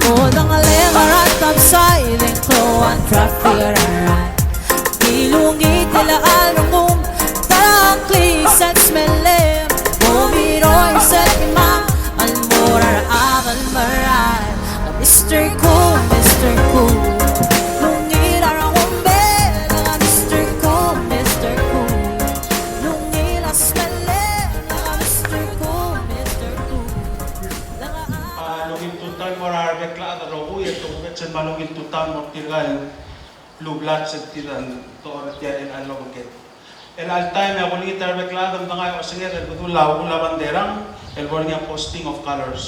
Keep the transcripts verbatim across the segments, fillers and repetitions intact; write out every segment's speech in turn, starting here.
Odangelek er a topside e ng klou a traffic er a rael. Ilungit el alengum, ta er a klisech smelem, mo mirror sel imam, el mo er a rechad el merael. Mister Cool, Mister Cool. Lungil a rengum, Mister Cool, Mister Cool. Lungil a smelem, Mister Cool, Mister Cool. A, lungil tutau el mo er a rebek el chad el rokui, e tokubets el kmal ungil tutau el mo er tirka el blublatch er tir el tochor er tia el chelecha el obengked. El chelecha el taem e kulengit er a rebek el chad el medengai a osenged el bedul a uchul a banderang el bo er ngii a posting of colors.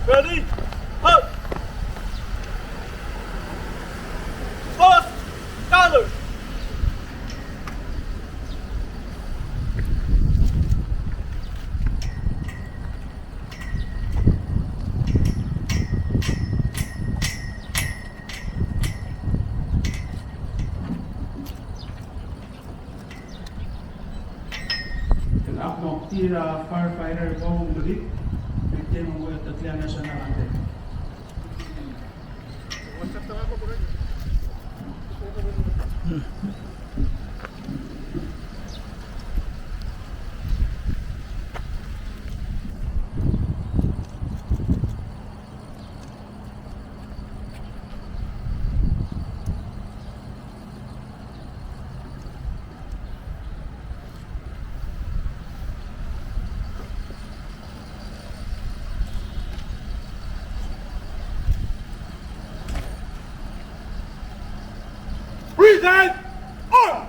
Ready? Halt! Post colors! Ng ak mo tir a firefighter el bo mengedib, e tia el mo er a telia national anthem. Present arms!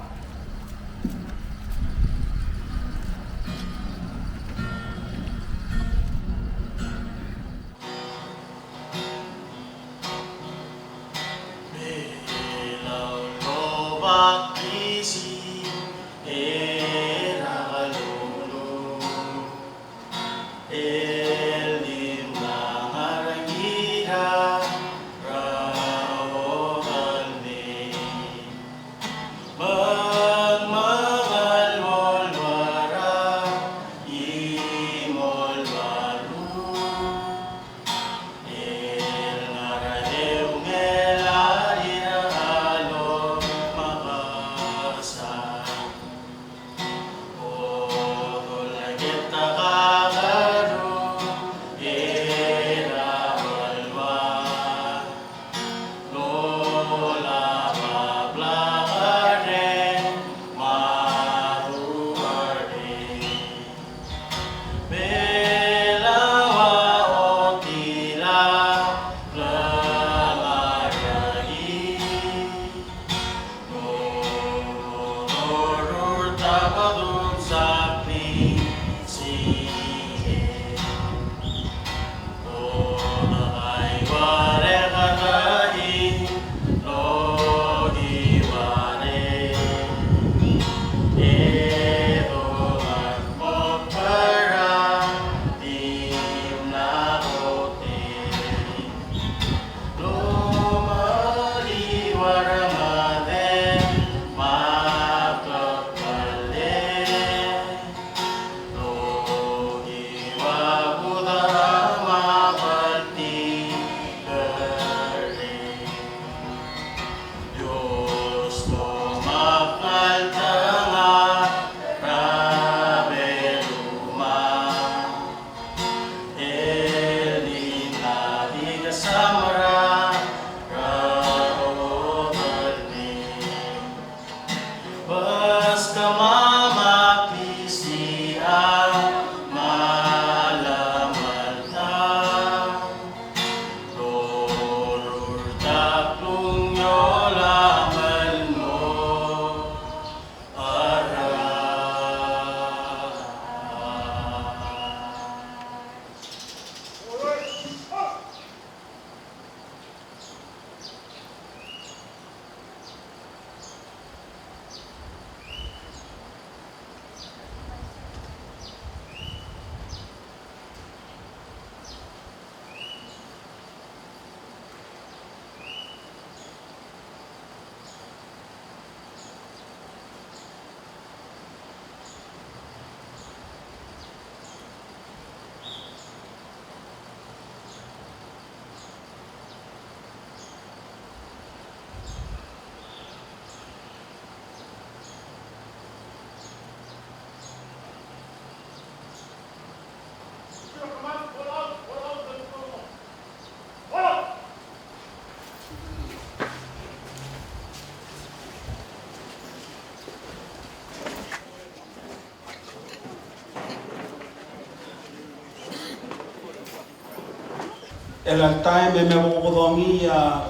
Chelecha el taem e me bo kudongii a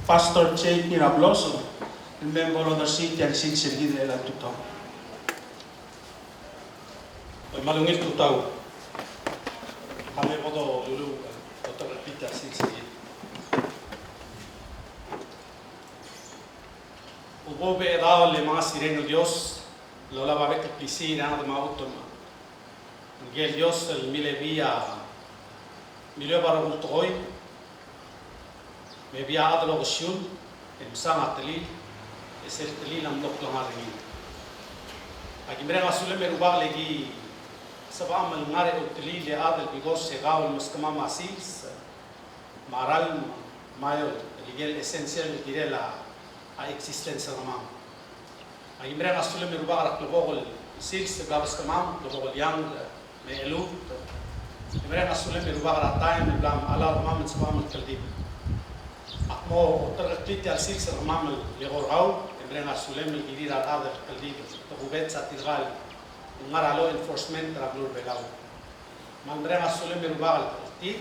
Pastor Jake Ngirabloso el me bo lodersii tia el sils er kid er chelecha el tutau. Me a ungil tutau. Kmal bo doluluuch e oterekeklii tia el sils er kid. Ubob e chedaol e mengasireng el Dios el olab a bek el klisiich er a rechad me a chutem. Ngike el Dios el milebii a, mileob a rokui el tekoi, me bii a chad el okesiul e msang a telil, e sel telil a mlo klengar er ngii. Aki mereng a sulem e Rubak el ki sebecham el ngar er a ultelil e chad el because e kau el meskemam a sils me a ralm me a eou el ikel essential el kirel a, a existence er kemam. Aki mereng a sulem e Rubak er a klebokel sils el bla meskemam, klebokel young me chelud. Aki mereng a sulem e Rubak er a taem el bla mechalaod er kemam el sebecham el kldibel. Ak mo oterekeklii tia el sils er kemam el eko er kau, e mereng a sulem el kirir a rechad el kldibel, tokubets a tirka el ngar er a law enforcement er a beluu er a Belau. Kmal mereng a sulem e Rubak el tir,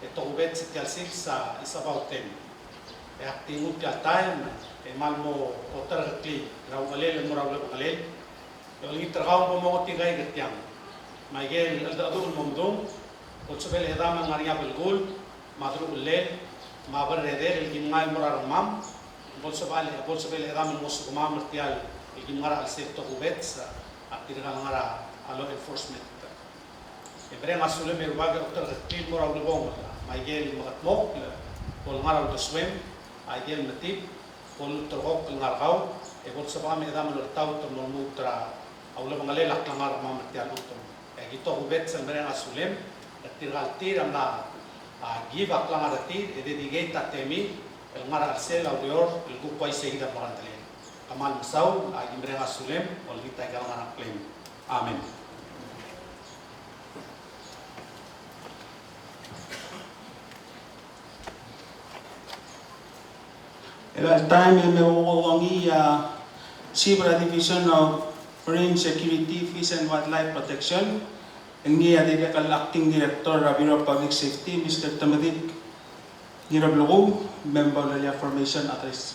e tokubets tia el sils a, it's about them. E ak di nguu tia el taem e kmal mo oterekeklii er a uchelel el mo er a ulebengelel. E olengit er kau bo mo otikai er tiang. Me aike el cheldecheduch el mo medung, bo lsebechel el chedam el ngar er ngii a belkul, me a deruchellel, me a berredel el kim ngai el mo er a rengmam, bo lsebechel, bo lsebechel el chedam el ngosukemam er tia el kim ngar er a chelsel tokubets a tirka el ngar er a law enforcement. E mereng a sulem e Rubak e oterekeklii el mo er a ulebongel me aike el mekedmokl, bo lengar er a uldesuem, aike el metib, bo lulterekokl el ngar er kau, e bo lsebecham e chedam el oltaut el mo lmuut er a ulebengelel a klengar er kemam er tia el chutem. E aki tokubets el mereng a sulem er tirka el tir a mla, a, give a klengar er tir, e dedicate a temir el ngar er a chelsel a ureor el kuk uaisei kid a mekerengelel. Kmal mesaul, aki mereng a sulem, olengit aika el ngar er a ngklem. Amen. Chelecha el taem e me bo kudongii a Chief er a Division of Marine Security, Fish and Wildlife Protection, el ngii a dirrek el Acting Director er a Bureau of Public Safety, Mister Temedik Ngirabloku, me bo lolai a formation address.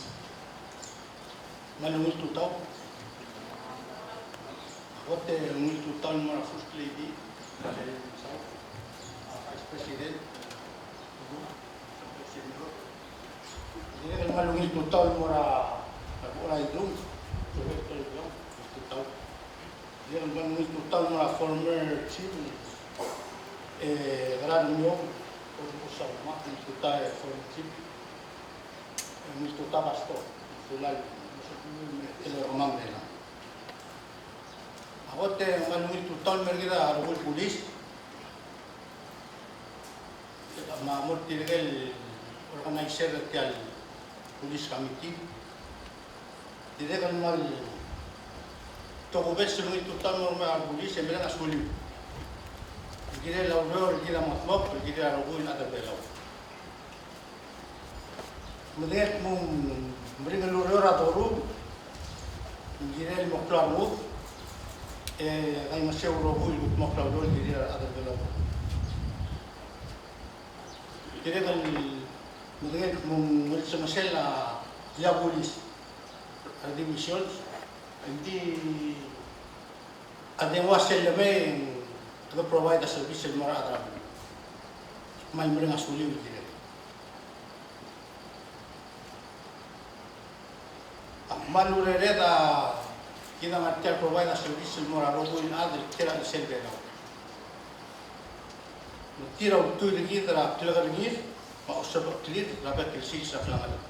Me a ungil tutau. A kot e ungil tutau el mo er a First Lady, a Vice President, e, Dirrek el kmal ungil tutau el mo er a, a Buchel Aidung, Director Idung, ungil tutau. Dirrek el kmal ungil tutau el mo er a former chief, e, Gerard Miong, Honorable Sauma, ungil tutau e former chief, e, ungil tutau Pastor, Sulal, me a kemam er chelechang. A kot e kmal ungil tutau el mo er kid a rokui el bulis, me a mo er tirke el organizer er tia el police committee. Dirrek el kmal tokubets el ungil tutau el mo er a rechad er a bulis e mereng a suliu el kirel a ureor el kid a mekedmokl el kirel a rokui el chad er a Belau. Medengei el kmo ng meringel el ureor a doruul el kirel el mo klou a rengud, e kaingeseu el rokui el kudmokl a ureor el kirel a rechad er a Belau. Dirrek el medengei el kmo ng ngelsengesel a bulis er a division, ng di a dengua sel lemei e kede provide a service el mo er a rechad er a beluu. Kmal mereng a suliu el kirel. Ak kmal urered a kid a ngar tia el provide a service el mo er a rokui el chad el kiei er a chelsel Belau. Me tir a ultuil er kid er a klekerngir me a osebecheklir er a bek el sils er a klengelel.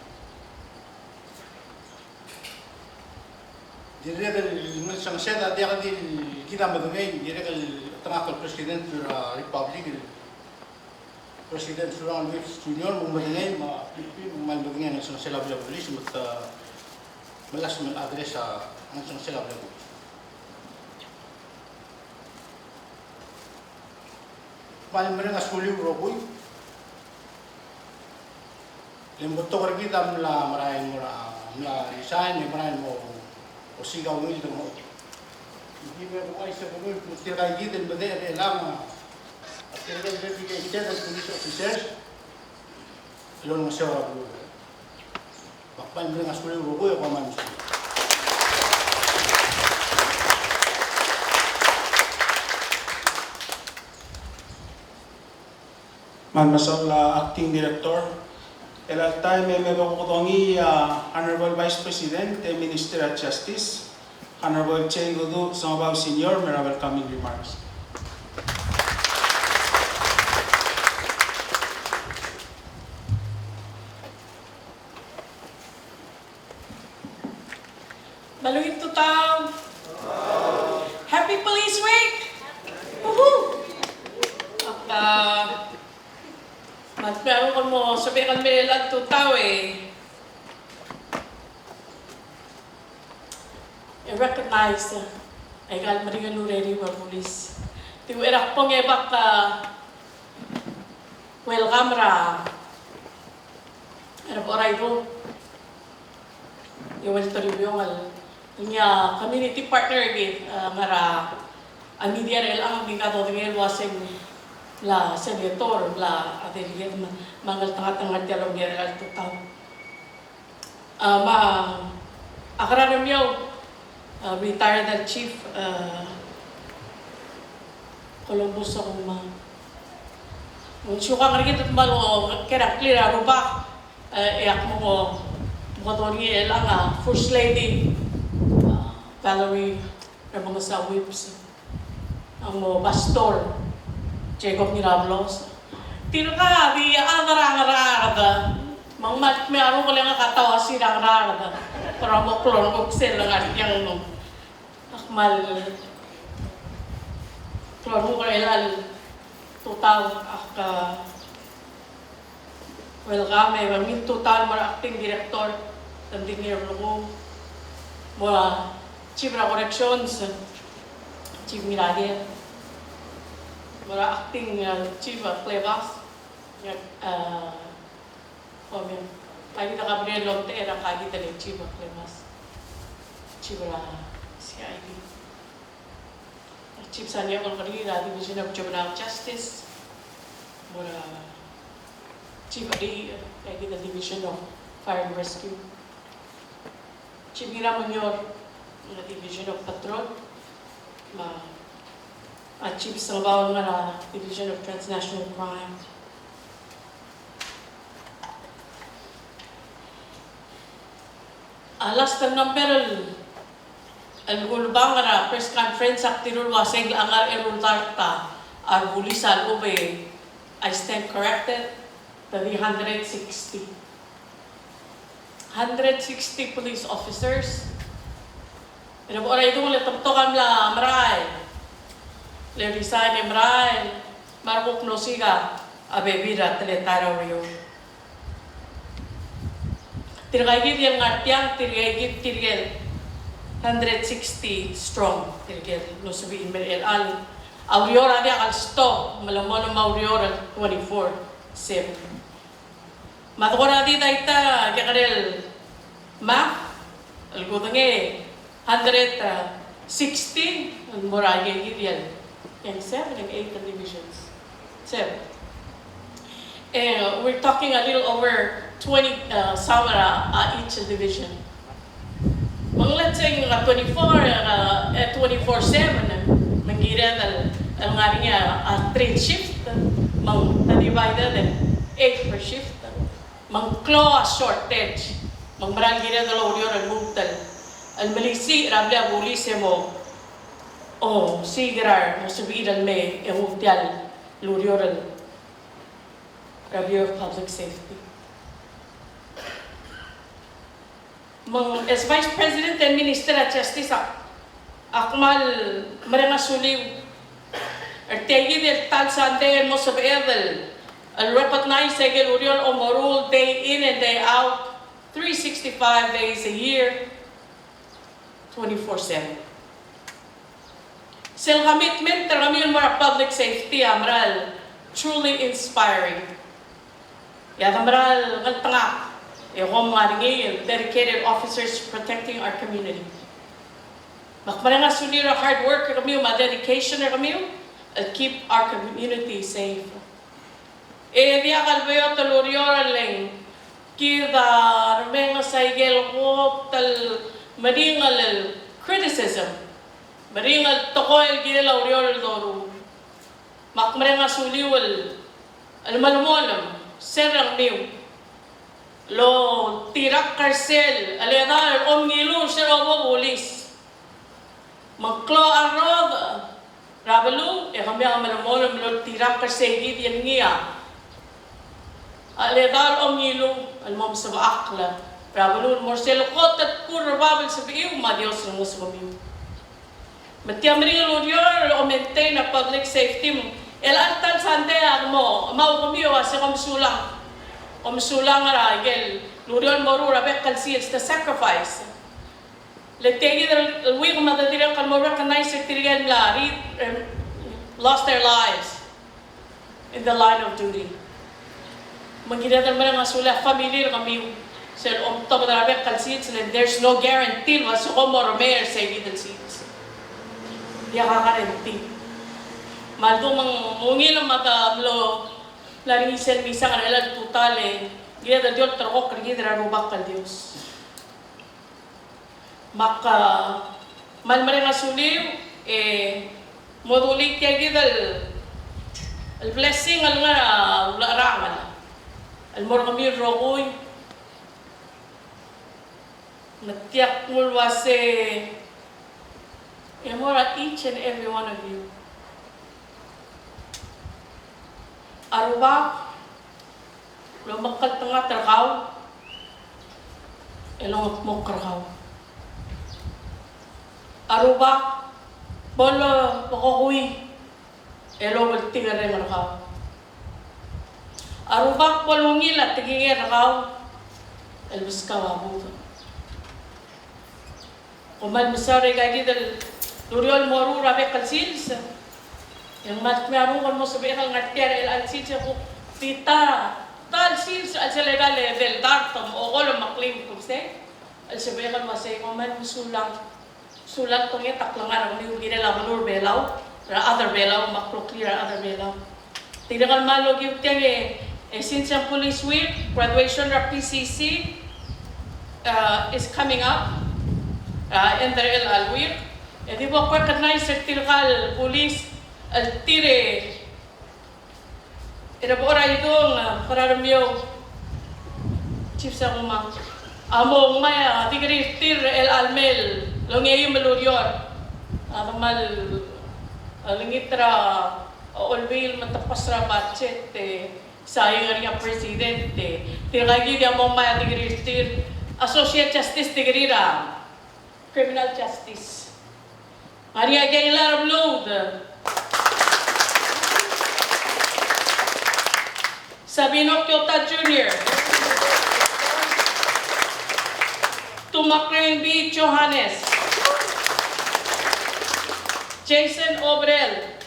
Dirrek el ngelsengesed a diak di el kid a medengei, dirrek el chetengakl el President er a Republic, el President Surangel Whipps Junior, me ng medengei, me a P P, me ng kmal medengei a ngelsengesel a blil a bulis, me te melasem el address a ngelsengesel a blil a bulis. Kmal mereng a suliu el rokui. Le ng betok er kid a mla merael mo er a, mla resign, e merael mo osiik a ungil el dengchokl. Ng di me kuchais e kuruul, me tirka kid el medechel er chelechang a tirke el dedicated el police officers, Ilongeseu er a beluu. Me ak kmal mereng a sulel el rokui e kom kmal mesulang. Me a mesaul a Acting Director, er chelecha el taem e me bo kukedongii a Honorable Vice President e Minister of Justice, Honorable J. Uduch Sengebau Senior, me er a welcoming remarks. Me a ungil tutau. Happy Police Week! Woohoo! Ak, a, me a, me a, kmo sebechek el mei er chelecha el tutau e e recognize, e, aika el meringel el urerir a bulis. Di uchei er a kbong e bak, a, welcome er a, er a Boraido. E Walter Ibiong el ngii a community partner er kid, a, ngar er a media er chelechang, di kuk dodengei el uasei ng mla senator, mla delegate, me a ngeltengat el ngar tia el oker er chelecha el tutau. A, me a kerar er kemiu, a, retired el chief, a, Columbus, a, me ng siukang er kid el kmal oker a ngklir a rubak, a, e ak mo, mo dodengei er chelechang a First Lady, a, Valerie Remengesau Whipps. A mo Pastor Jacob Ngirablos. Tirka a di chad er a Ngaraard. Me ng kmal dmeu a renguk el ngak a ta uasei a Ngaraard. Kora mo klou el nguk sel ngar tiang, me ak kmal klou el nguk er chelecha el tutau, ak, a, welcome, e, me a ungil tutau el mo er a Acting Director, Tendingir Lukung, mo er a Chief er a Corrections, Chief Ngiraker, mo er a Acting, a, Chief, a, Klebas, a, Omen. Ka kid a Gabriel Lomtechei er a, ka kid el Chief, a, Klebas, Chief er a C I D. Chief Sania Olkeriil er a Division of Juvenile Justice, mo er a Chief Ari, er a Division of Fire and Rescue. Chief Ngiramengior er a Division of Patrol, me a Chief Sengebau er a Division of Transnational Crime. A last number el el kulebang er a press conference ak dilu el uasei ng ngar er a eru el dart a rebulis a lechub e I stand corrected, te di hundred sixty. Hundred sixty police officers. E a bo er a idung le te betok a mla merael, le resign e merael, me a rekuk mlo siik a bebil er a teletael er a ureor. Tirkaikid el ngar tiang, tirkaikid tirke el hundred sixty strong, tirke el mlo sebechir el mei er chelecha el. A ureor a diak el stop, me le mo, me a ureor el twenty-four seven. Me a dekora di daita kekerei el math, el kudengei hundred sixty, el mo er a ikakid el, e ng seven, e ng eight divisions. Seven. And we're talking a little over twenty, uh, some, uh, uh, each division. Me ng let's say ng twenty-four, uh, eh, twenty-four seven, me ng kired el, el ngar er ngii a, a three shift, me ng divided e eight per shift. Me ng klou a shortage, me ng mera el kired el oureor el lmuut el, el melisiich er a blil a bulis e mo, o, siik er a re, mo sebechir el mei e nguu tia el ureor er a Bureau of Public Safety. Me ng, as Vice President and Minister of Justice, ak, ak kmal mereng a suliu er tia kid el ta el sandei el mo sebeched el, el recognize aike el ureor el omeruul day in and day out, three sixty-five days a year, twenty-four seven. Sel commitment er kemiu el mo er a public safety a mera el truly inspiring. E a de mera el ngeltengat e kom ngar er ngii el dedicated officers protecting our community. Me ak mereng a suliu er a hard work er kemiu me a dedication er kemiu el keep our community safe. E diak el beot el ureor el ng kid a remenges a ikel kot el meringel el criticism, meringel el tekoi el kirel a ureor el doruul. Me ak mereng a suliu el, el melemolem, sel rengmiu el oltirakl er sel, el chedal el omngiluu er sel obo bulis. Me ng klou a rrodech er a beluu, e kemiu a melemolem el oltirakl er sei kid el ngii a chedal el omngiluu el mo mesebechakl er a beluu el mo er sel kot el kuk er bab el sebechiu me a Dios el ngesukemiu. Me tia meringel el ureor el omaintain a public safety me, el alta el sandei a mo, me a kemiu a se kom mesulang. Kom mesulang er a ikel ureor el moruul er a bek el sils, the sacrifice. Le tia kid el week me a dirrek el mo recognize er tirke el mla, em, lost their lives in the line of duty. Me ng kired el mereng a sulir a family er kemiu sel omtobed er a bek el sils, le there's no guarantee el ua se kom mo remei er sei kid el sils. Diak a guarantee. Me a ldu me ng ungil me a ta mlo, mla er ngii sel misang er chelecha el tutau, le kired el di olterekokl er kid er a Rubak el Dios. Me ak, a, kmal mereng a suliu, e, mo dulii tia kid el, el blessing el ngar er a ulecherang el mo er kemiu el rokui. Me tia kmu el uase, e mo er a each and every one of you. A Rubak, lomekngeltengat er kau, e longedmokl er kau. A Rubak, bo lobekokui, e lobeltikerreng er kau. A Rubak, bo lungil a tekingel er kau, el beskau a budech. Kom kmal mesaul er aika kid el ureor el moruul er a bek el sils. E ng kmal dmeu a renguk el mo sebechek el ngar tia er chelecha el sils e kuk di ta, ta el sils el sel aika el edei el dart me a okolem me a kleim el kuk sei. El sebechek el uasei kom kmal mesulang. Sulang, tong e ta klengar er kemiu el kirel a beluu er a Belau, er a rechad er a Belau, me a kloklir a rechad er a Belau. Dirrek el kmal okiu tiang e, e since a Police Week, graduation er a P C C, uh, is coming up, uh, end er chelecha el week. E di bo recognize er tirka el police el tir e, er a bo er a idung, uh, kora remiou, Chief Sakuma. A mo ngmai a degree er tir er chelecha el mei el ongeim el ureor. A kmal, uh, olengit er a a olbiil me te pass er a budget e sain er ngii a president e tirka kid a mo ngmai a degree er tir, Associate Justice degree er a Criminal Justice. Ngar er ngii a Kenglar Blood, Sabino Kyota Junior, Tumakreng B Johannes, Jason Obrel,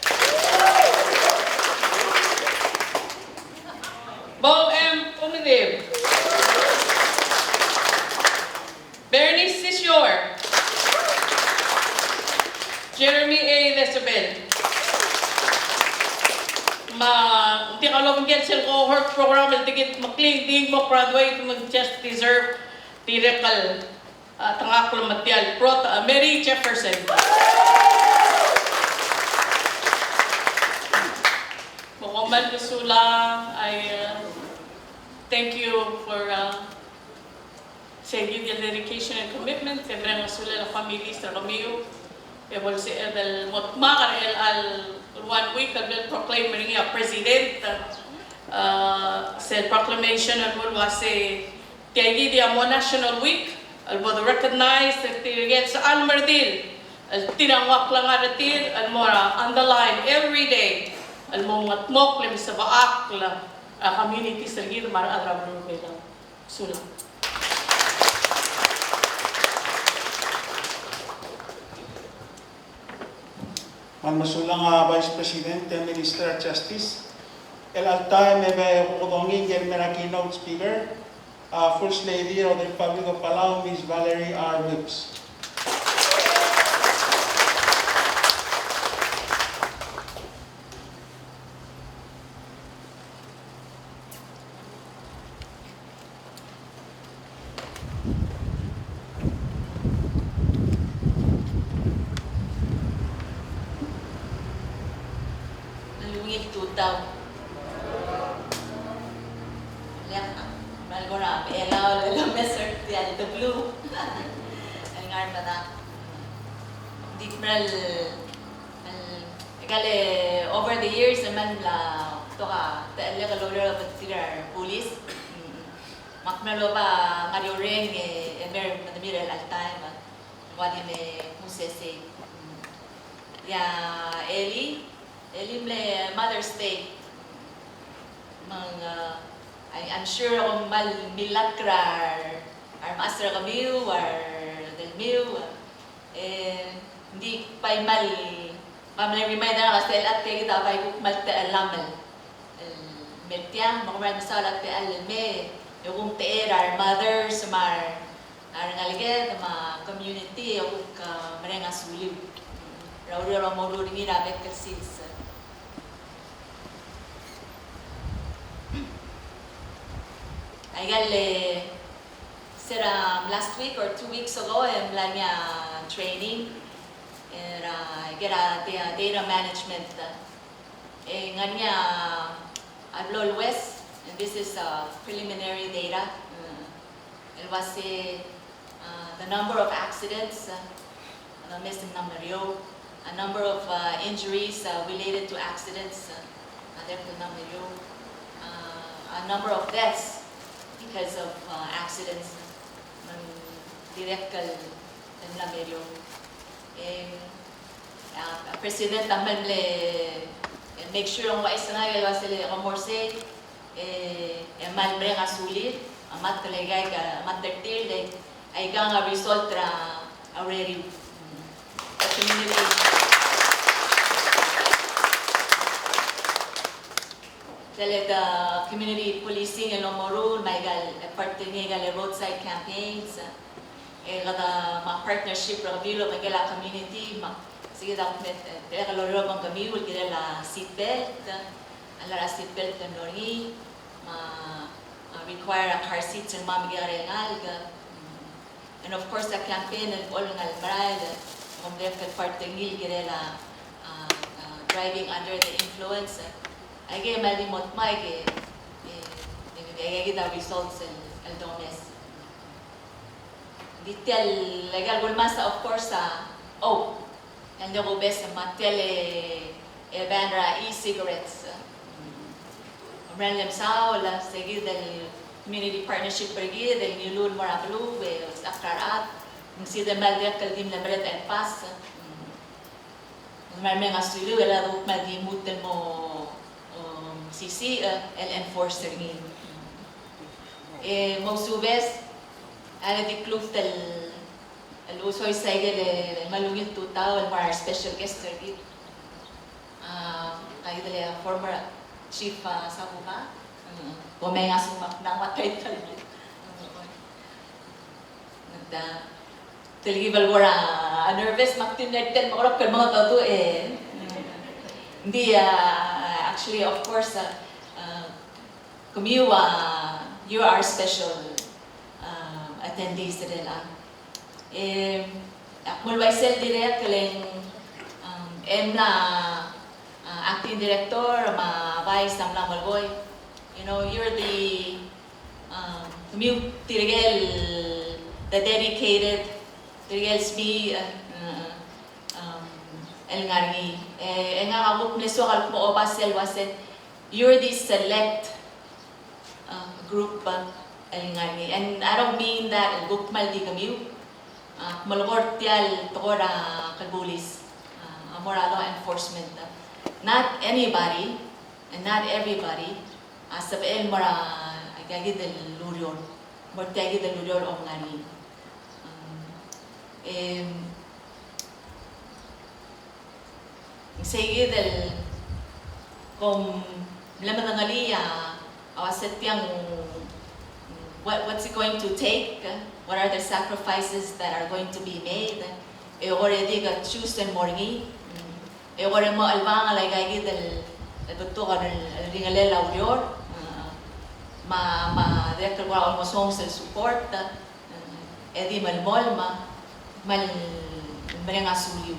Bo M Umedib, Bernice Sisior, Jeremy A Decibel. Me ng diak a lobengkel sel cohort program el di kid mekngit e di mo graduate me ng just deserve dirrek el, a, tengakl me tia el prot, a, Mary Jefferson. Me kom kmal mesulang, I, uh, thank you for, uh, sei kid el dedication and commitment, e mereng a sulir a families er kemiu, e bo lsebeched el mo dmak er chelecha el one week el bla proclaim er ngii a president, uh, sel proclamation el bo el uase Tia kid a mo National Week el bo de recognize er tirke el sechal me a redil el tir a nguu a klengar er tir el mo er a on the line every day el mo mengetmokl e mesebechakl a communities er kid me a rechad er a beluu er a Belau. Sulang. Me a mesulang a Vice President e Minister of Justice. El alta e me bo kuk dongii el mei er a keynote speaker, a First Lady of the Republic of Palau, Miss Valerie R. Whipps. Mera el, el, kmal over the years, e mla betok a techellek el oureor er tir a bulis. Me ak mla oba ngar er a Oreor e, e mer medemiu er chelecha el taem. Ng ua di me musesei. E a Eli, Eli mle Mother's Day. Me ng, uh, I, I'm sure kom kmal millatk er a re mechas er kemiu, a re delmiu. E ng di bai kmal, kmal mle remind er ngak a sel a tia kid a bai kuk kmal techellamel el mer tiang, me kom kmal mesaul a techall el mei, e kom tech er a re mothers me a re, a rengeleked me a community, e kuk, uh, mereng a suliu er a ureor el omoruul er ngii er a bek el sils. Aika el, se er a last week or two weeks ago, e mla er ngii a training er a, aika er a da-, data management. E ng ngar er ngii a blo el ues, and this is, uh, preliminary data. El uase, uh, the number of accidents, uh, a number of, uh, injuries, uh, related to accidents, uh, a dirrek el mla meriou, uh, a number of deaths because of, uh, accidents, ng dirrek el mla meriou. E a, a president a kmal mle make sure ng uaisei el uase le kom mo er sei, e, e kmal mereng a sulir a mad el aika, a mad er tir, le aika a result er a ureor er a community. Tele the community policing el omoruul, me aika el part er ngii aika el roadside campaigns, e kede me a partnership er kemiu el obengkel a community, me sei kid a kuk me, e, dirrek el oureor el obengkemiu el kirel a seat belt, a llach er a seat belt el mlo er ngii, me a, a require a car seats el mo mekekerei el ngalek. And of course, a campaign el bo el ngar er a merael, e kom dirrek el part er ngii el kirel a, a, a driving under the influence. Aike el mla di mo dmak e, e, e, aika kid a results el, el domes. Di tia el, aika el kulemes a, of course, a, oh, el de kobes me tia el, e, ban er a e-cigarettes. Kom mera el mesaul, sei kid el community partnership er kid, el ngiluu el mo er a beluu, e, osisechakl er a rechad, ng sei kid el mla dirrek el di mle mereched el pass. Ng mla mereng a suliu, el a kuk mla di lmuut el mo, um, sisiich, e, el enforce er ngii. E, mousubes, a le di kluk el el usois aike el, el kmal ungil tutau el mo er a special guest er kid. A, aike el former chief, a, Sabuga. Mm. Bo mengasuk me ak mla nguu a title er kid. Mm. Ng di, telkib el kora nervous me ak di mle di el mekerokl el mo todu e. Ng di, a, actually, of course, a, a, kemiu a, you are special, a, attendees er chelechang. E, ak mo uaisei el dirrek el, um, e mla, a, acting director me a vice a mla melekoi. You know, you're the, um, kemiu tirke el, the dedicated, tirke el smiich, a, a, um, el ngar er ngii. E, e ngak a kuk mle soak el kmo oba sel uase, you're the select, uh, group, uh, el ngar er ngii. And I don't mean that el kuk kmal di kemiu. Uh, kmal kora tia el tekoi er a klebulis, uh, a mo er a law enforcement. Uh, not anybody and not everybody a sebechel el mo er a, aika kid el ureor. Mo er tia kid el ureor el ngar er ngii. Um, em, Ng sei kid el kom mle medengelii a, a uase tiang, what, what's it going to take? What are the sacrifices that are going to be made? E kora di ka choose el mo er ngii. E kora mo chelebangel aika kid el, el betok el, el ringelel a ureor. Me, me dirrek el kora olngesonges el support. E di melemolem, me, me mereng a suliu.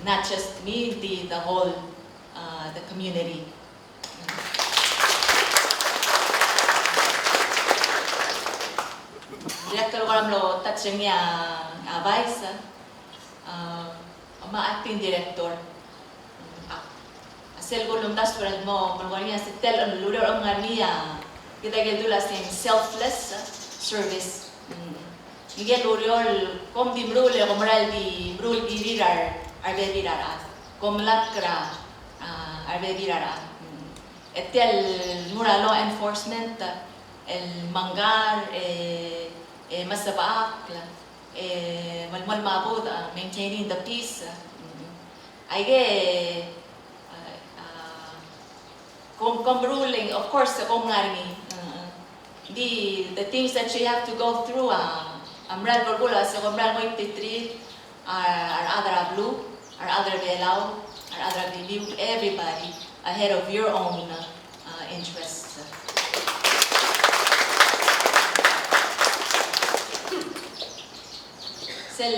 Not just me, the, the whole, uh, the community. Dirrek el kora mlo touch er ngii a, a vice, uh, me a acting director. A sel kulemdasu el mo, mo er ngii a sel tel, el ureor el ngar er ngii a, kid a ikel dula sel selfless, uh, service. Mm. Ikel ureor el kom di meruul e kom mera el di meruul el kirir a re, a rebebil er a rechad. Kom lak er a, a, a rebebil er a rechad. Mm. E tia el mo er a law enforcement, el mengkar, e, e mesebechakl, e melemolem a budech, a, maintaining the peace. Mm. Aike, a, a, kom, kom ruling, of course, kom ngar er ngii. Mm. The, the things that you have to go through, a, a mera el belkul a se kom mera el ngoititerir a, a rechad er a beluu, a rechad er a Belau, a rechad er a Beliliou, everybody ahead of your own, uh, interests. Sel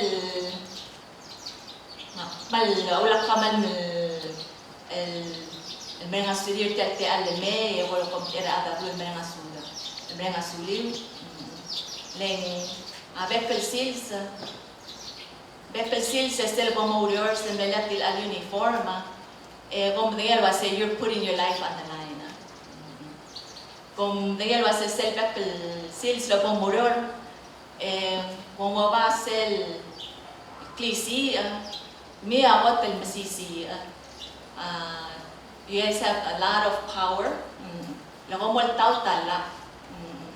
Me a, me a ulak kmal el, el, el mereng a sulir tia el techall el mei, e bo lak kom er a rechad er a beluu el mereng a sul, el mereng a suliu. Mm. Le ng, a, bek el sils, bek el sils, e sel bo moureor, sel mle dilu el uniform, e kom medengei el uase you're putting your life on the line. Mm. Kom medengei el uase sel bek el sils el bo moureor, e, kom oba sel klisiich, me a kot el mesisiich. A, you guys have a lot of power. Mm. Le kom oltaut a llach. Mm.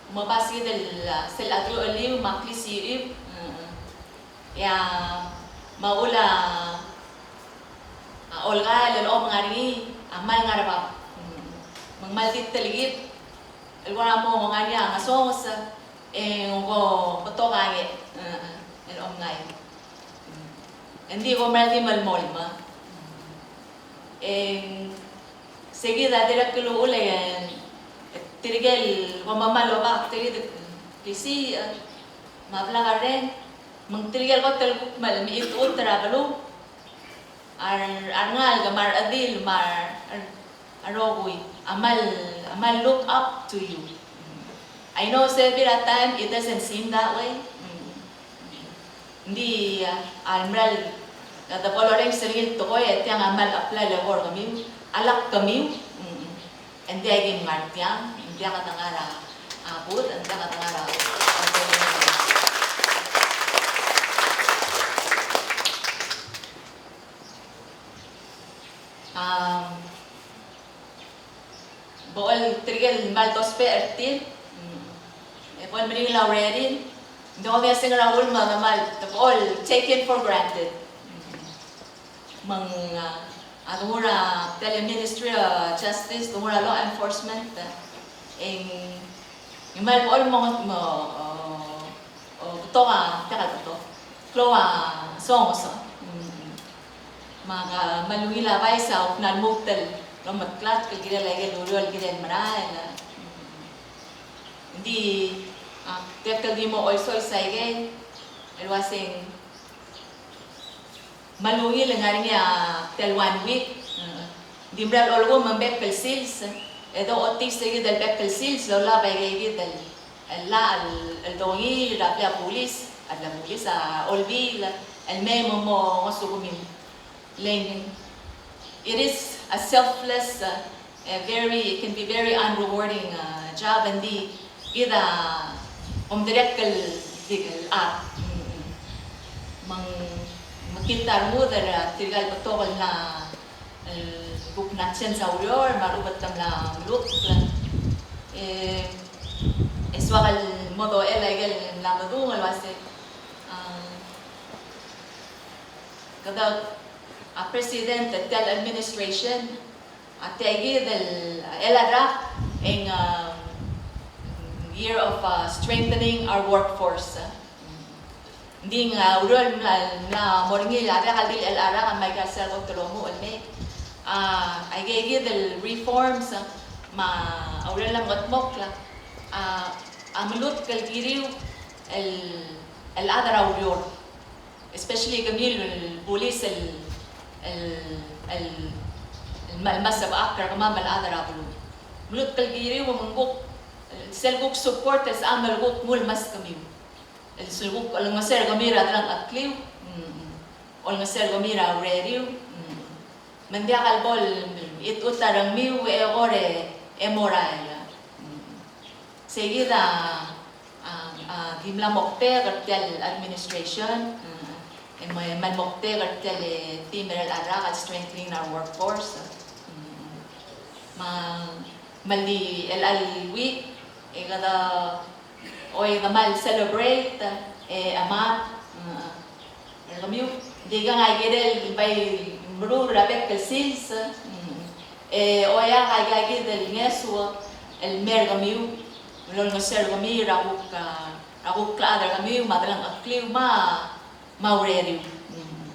Kom oba sel, sel a trucheliu me a klisichiu. Mm. E a, me a ula, a, olkael el om ngar er ngii, a kmal ngar er bab. Mm. Me ng kmal di telkib el kora mo ngar er ngii a ngesonges, e ng ko betok a ngii, e, el omngai. Engdi ko mera di melemolem. E ng se kid a dirrek el uchul e tirke el ko mla mo oba tirke el klisiich, e, me a blak a reng, me ng tirke el kot el kuk mle mechitechut er a beluu, a re, a rengalek me a rechedil me a re, a rokui a kmal, a kmal look up to you. I know se bebil er a time it doesn't seem that way. Engdi, a, a mera el, a, the bo lorrenges er ngii el tekoi e tiang a kmal apply el eko er kemiu, a lak kemiu. Engdi a ki ngar tiang, ng diak a dengar a, a, bud, ng diak a dengar a, a, Um, bo el tirke el kmal dousbech er tir, mm, e bo el meringel a urerir, ng di kom mesa er a uchul me a kmal, te bo el taken for granted. Mm. Me ng, a, a donguu er a, tia el Ministry of Justice, donguu er a law enforcement, e ng, ng kmal bo el mo, mo, o, o, betok a, tia el betok. Klou a songesonges. Mm. Me a, a, kmal ungil a bai se a kuk mla lmuut el omeklatk el kirel a ikel ureor el kirel merael. Mm. Ng di, a, tia el di mo oisois a ikei, el uaseng, me a ungil e ng ngar er ngii a tia el one week, e, ng di mera el olekuu me ng bek el sils, e dochotii se kid el bek el sils, el olab a ikei kid el, el llach el, el dongiil er a blil a bulis, a blil a bulis, a olbiil, el mei me mo ngosukemiu. Le ng, it is a selfless, uh, a very, it can be very unrewarding, uh, job, and di, kid a, kom dirrek el, di, el, a, mm, me ng, me kid a rengud er a tirka el betok el mla, el kuk mla change a ureor, me a rechubet el mla melukl. E, e soak el mo dochel a ikel mla medung el uase, a, kede, a, president er tia el administration, a tia kid el, el rak e ng, um, year of, uh, strengthening our workforce. Ng di ng, uh, ureor el mla, mla mo er ngii a diak el di el rak me aika el sel kot el omuchel el mei. Uh, aike kid el reforms, uh, me a ureor el mla mekedmokl, uh, a melutk el kiriu el, el chad er a ureor. Especially kemiu el bulis el, el, el, el ma-, el mesebechakl er kemam el chad er a beluu. Melutk el kiriu me ng kuk, sel kuk support el sebecham el kuk nguu el meskemiu. El sel kuk olengeseu er kemiu er a delengchekliu. Mm, mm. olengeseu er kemiu er a ureriu. Mm. Me ng diak el bo el, it, it a rengmiu e kora e morael. Mm. Seikid a, a, a, di mla moktek er tia el administration, mm, e me, me moktek er tia el, e, team er a rak el strengthening our workforce. Mm. Me, me di el, el week, e kede, oi, kede mal celebrate, e, a mat, mm, er kemiu, di kang a kirel bai meruul er a bek el sils, mm, e, oi, a, a, a, kid el ngeso el mer kemiu, el olengeseu er kemiu er a kuk, a, er a kuk klechad er kemiu, me a delengchekliu, me a, me a ureriu. Mm.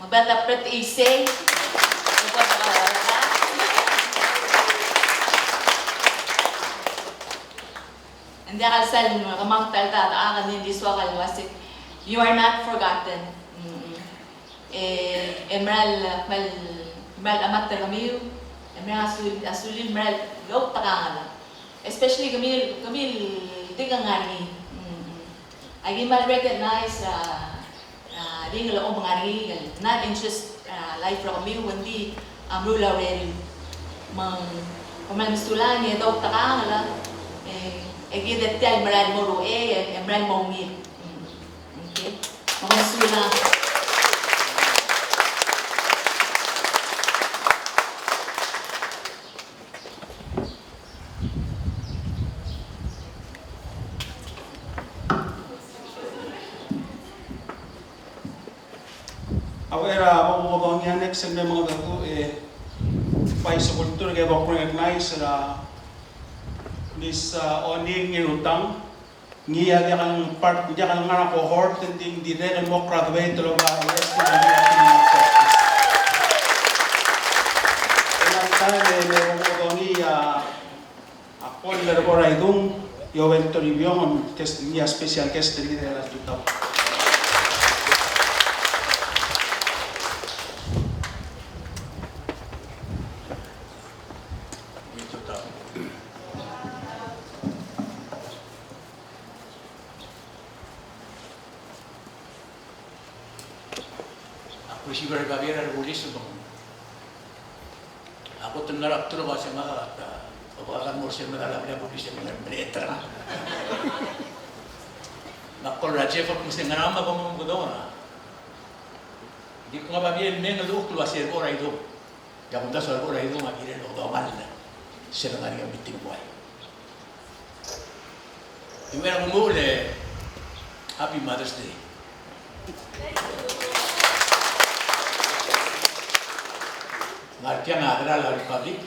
Me a bla pret isei. Ng diak el sal kemam ta el ta, a, kede di soak el uasei, you are not forgotten. Mm. E, e meral, meral, meral chemat er kemiu, e meral a sul, a sulir meral outekangel. Especially kemiu, kemiu el di ngar er ngii. Mm. Aki mal recognize, a, a, di ngar er ngii, el not in just, a, life er kemiu, ng di a meruul a ureriu. Me ng, kom kmal mesulang e doutekangel, e, e kid a tia el meral mo er uchei, e, e meral mo ungil. Mm. Okay. Kom kmal mesulang. A uchei er a bo mokedongii a next el me mengedecheduch, e, bai sel kulturk e bo recognize er a Miss, a, Oning Ngirutang. Ngii a diak el part, diak el ngar er a cohort, e ng di dirrek el mo graduate el oba el S P. E ng a ta el me bo mokedongii a, a Kol er a Bo er a Idung, Joel Toribiong, guest, ngii a special guest er kid er a tutau. Ak receive er a babier er a bulis me ng, a kot el ngar er a bdelul a se ngak a ta, a bo a kan mo er sel medal a bulis e ng mle, mle ta er ngak. Me ak call er a Jeff el kmo se ngera me bo mokedong er a. Di kmo a babier el mei e ng locha el uase er a Bo er a Idung. E a kumdasu er a Bo er a Idung a kirel el okedongall sel ngar er ngii a meeting el buai. Ng mera el kmo ng ua el Happy Mother's Day. Ngar tiang a General Republic,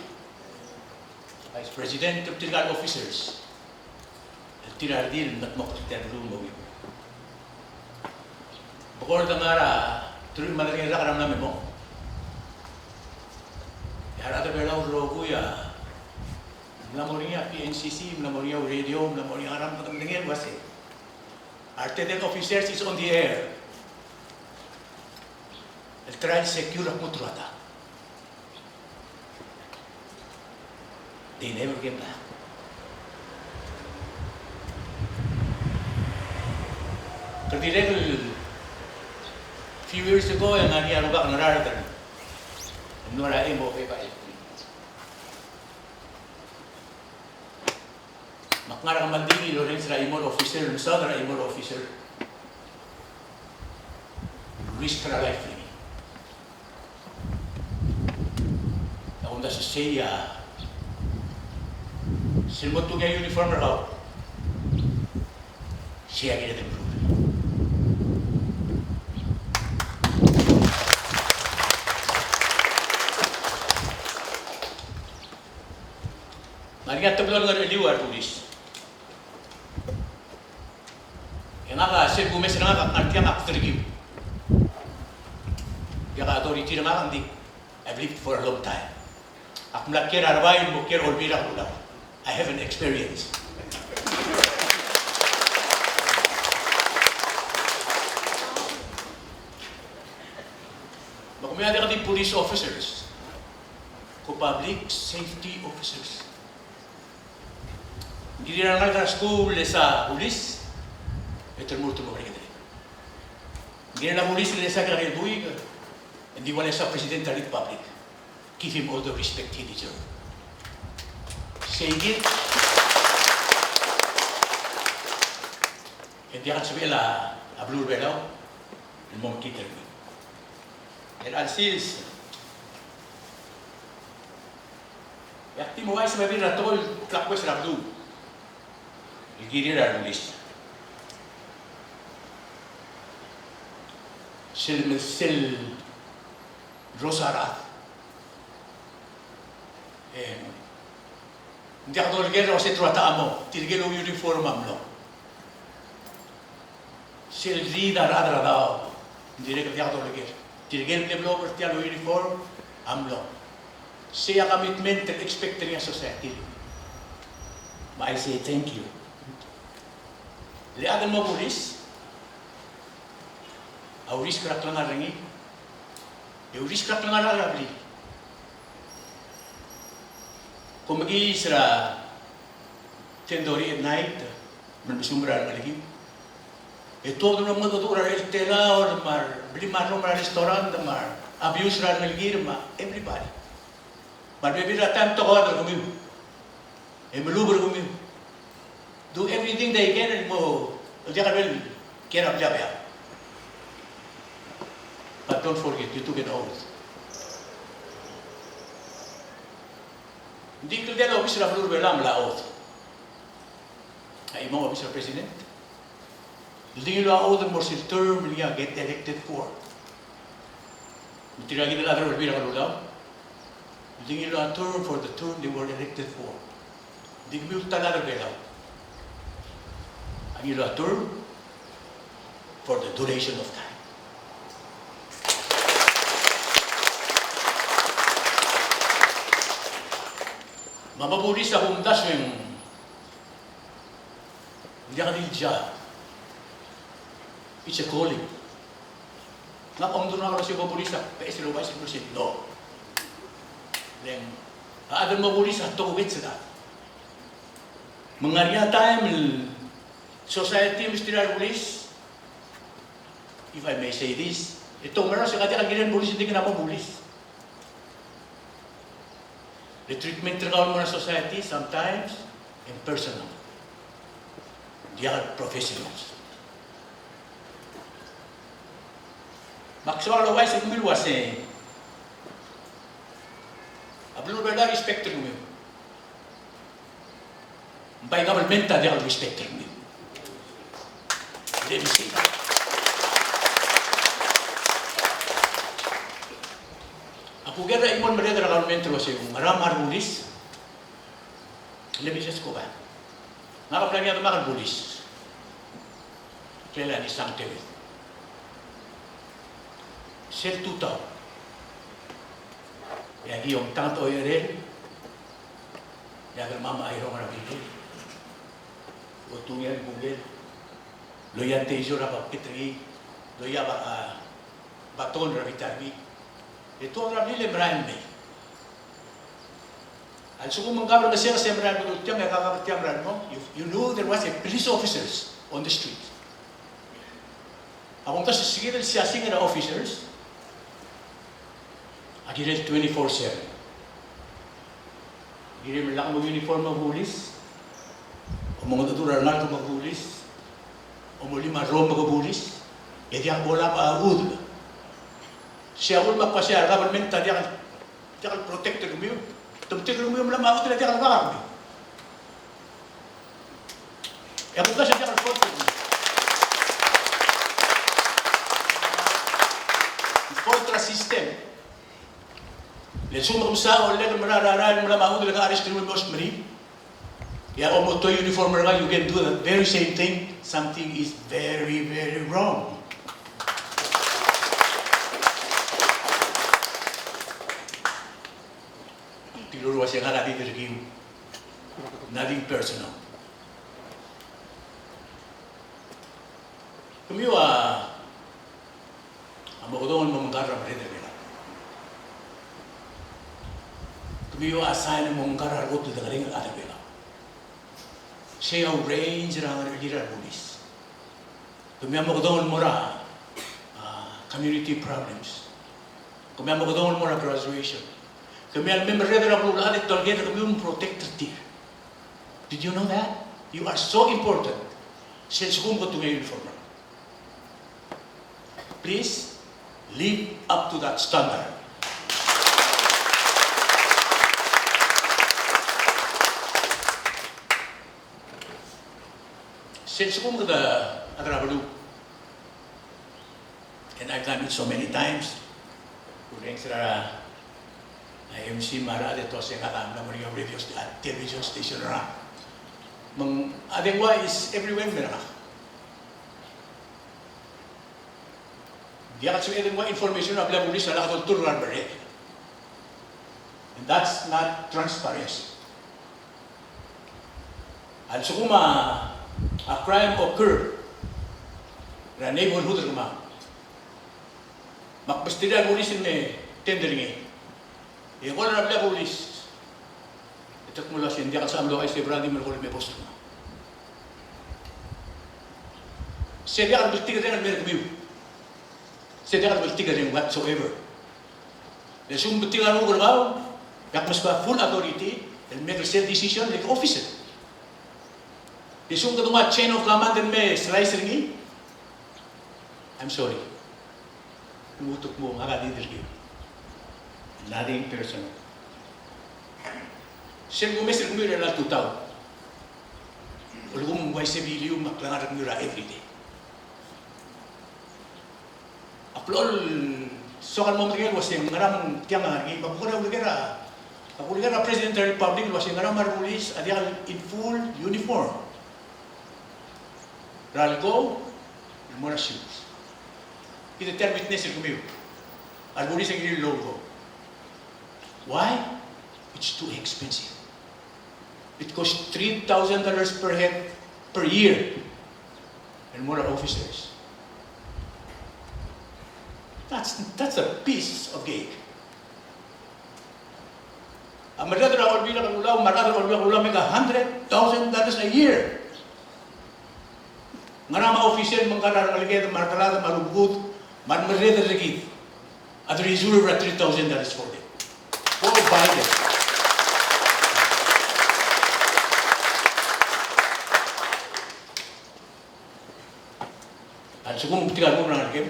Vice President, tirka el officers. El tir a redil el mla dmokl er tia el beluu el mo ungil. Bekord a ngar er a teruich me a tang el rak er a mla me mong. E a rechad er a Belau el rokui a mla mo er ngii a P N C C, mla mo er ngii a radio, mla mo er ngii a ngerang, me kede medengei el uase a re tedei el officers is on the air. El try el secure a kmo te ua ta. They never came back. Kede dirrek el few years ago e ng ngar er ngii a rubak el ngar er a, ng ngar er a M O F. Me ak ngar er a kmal di el orrenges er a chimo el officer, mesaod er a chimo el officer. Risk er a life er ngii. A kumdasu sei a, sel mo tuk a uniform er kau, sei a kired el meruul. Me a ngii a teblo el ngar er a cheliu a rebulis. E ngak a sel kumes er ngak a ngar tiang a kderekiu. Diak a authority er ngak, ng di, I've lived for a long time. Ak mla kiei er a rebai el mo kiei er a Olbiil er a Kelulau. I have an experience. Me kemiu a diak di police officers, ko public safety officers. Ng kirir a rengalek er a skuul el sa bulis, e te remurt el mo merek e te Ngii a bulis el lesa er a buik, e ng di ua lesa President er a Republic. Give him all the respect he deserves. Sei kid, e ng diak el sebechel a beluu er a Belau el mo mekngit er ngii. Er a chelsel, e ak di mo uaisei me a bebil er a tekoi el klakues er a beluu el kirir a rebulis. Sel, sel rosarad. E ng diak doleker el uase te rua ta mo, tirke el uniform a mlo. Sel riid a rechad er a daob, ng dirrek el diak doleker. Tirke el mle blob er tia el uniform a mlo. Sei a commitment el expect er ngii a society. Me I say thank you. Le chad el mo bulis, a urisk er a klengar er ngii, e urisk er a klengar er a blil. Kom mekiis er a ten thirty at night, me mesumech er a rengelekiu. E tuobed el mo mengedecheduch er a retail, me a reblil me a rrom er a restaurant, me a abuse er a rengelekir, me a everybody. Me a rebebil er a taem tokoad er kemiu. E melub er kemiu. Do everything they can el mo, el diak el kiei er a blil a beab. But don't forget, you took an oath. Ng di kldei a obis er a beluu er a Belau a mla oath. A chimo a obis er a president. Ng di ngiluu a oath el mo er sel term el ngii a get elected for. Me tirka kid el chad er a Olbiil er a Kelulau, ng di ngiluu a term for the term they were elected for. Ng di kemiu el ta el chad er a Belau a ngiluu a term for the duration of time. Me a mo bulis a kumdasu e ng diak di job. It's a calling. Ngak a omdurang el uase bo bulis a beches el ouchais el uase no. Le ng a chad el mo bulis a tokubets el chad. Me ng ngar er ngii a taem el society el mesterir a rebulis, if I may say this, e te oumera se ka diak el kirel el bulis, ng di kena mo bulis. Le treatment er kau el mo er a society sometimes impersonal. Diak el professionals. Me ak soak el ouchais er kemiu el uase a beluu er a Belau a respect er kemiu. Ng bai government a diak el respect er kemiu. Let me say that. Ak uker er a chimo el merreder er a government el uase ng ngera me a rebulis. Let me just go back. Ngak a bla ngii a demak el bulis. Klel a Nisang Teuid. Sel tutau e aki omtanget a ocherel, e a dermam a chairong er a bibel. Otungii a bibel. Loia a taser er a bab er ngii. Loia a ba-, a baton er a bita er ngii. E tuobed er a blil e merael el mei. A lsekum ng government e se merael el bedul tiang, e a government a merael el mong, you, you knew there was a police officers on the street. A kumdasu e se kid el siasing er a officers a kirel twenty-four seven. Kirel me lak mo uniform me ke bulis, omengedecheduch er a rengalek me ke bulis, omolim a rrom me ke bulis, e diak bo lak a chudel. Se a uchul me ak uasei a government a diak, diak el protect er kemiu, te metik er kemiu me lak a chudel e diak el bak er kemiu. E a kumdasu e diak el fault er kemiu. Fault er a system. Le lsekum e ke msa a olek el mera el rael me lak a chudel e ke arrest er kemiu el mo smeriar. E a omoto uniform er kau, you can do the very same thing. Something is very, very wrong. Di el uase ng ngar er a di er kemiu. Nothing personal. Kemiu a, a mokedong el mo mengkar er a merreder er a Belau. Kemiu a sign el mo mengkar er a kot el dengerenger el chad er a Belau. Sei a ourange er a ngerechelir a rebulis. Kemiu a mokedong el mo er a, a, community problems. Kemiu a mo kedong el mo er a graduation. Kemiu a mle merreder er a beluulechad e te olengit er kemiu el protect er tir. Did you know that? You are so important. Sel lsekum ke tungei a uniform. Please live up to that standard. Sel lsekum kede, a chad er a beluu. And I've done it so many times. Kurrenges er a, a M C me a rechad e te uasei ngak a mla mo er ngii a radio st-, a television station er a. Me ng, a dengua is everywhere me er ngak. Ng diak el sebeched el nguu a information er a blil a bulis a lak dolturk er a remerreder. And that's not transparency. A lsekum a, a crime occur er a neighborhood er kemam, me ak mesterir a bulis el me tend er ngii, e call er a blil a bulis, e te kmo el uasei ng diak el sebecham el ouchais e Bradley me lekoi el me post er kemam. Se diak el bltikerreng el mer kemiu. Se diak el bltikerreng whatsoever. E lsekum ng betik a renguk er kau, e ak meskau a full authority el make sel decision like officer. E lsekum kede nguu a chain of command el me slice er ngii, I'm sorry. Ng utuk mo ngak a leader er kemiu. Nothing personal. Sel kumes er kemiu er a tutau, ulekum ng uaisei bilium me a klengar er kemiu er a everyday. Ak blechoel soak el mo medengei el uasei ngera me ng tiang a ngar er ngii, me ak kuk er a uleker a, ak uleker a President er a Republic el uasei ngera me a rebulis a diak el in full uniform er a leko el mo er a shoot. Kid a tia el witness er kemiu. A rebulis a kirir el leko. Why? It's too expensive. It costs three thousand dollars per head per year. And more officers. That's, that's a piece of cake. A merreder er a Olbiil er a Kelulau me a rechad er a Olbiil er a Kelulau make a hundred thousand dollars a year. Ngera me a officer me ng ngar er a rengeleked me a reteledem me a rubekuk me a remerreder er kid a de reserve er a three thousand dollars for them. Go buy them. A lsekum ng betik a rengum er a ngelekem,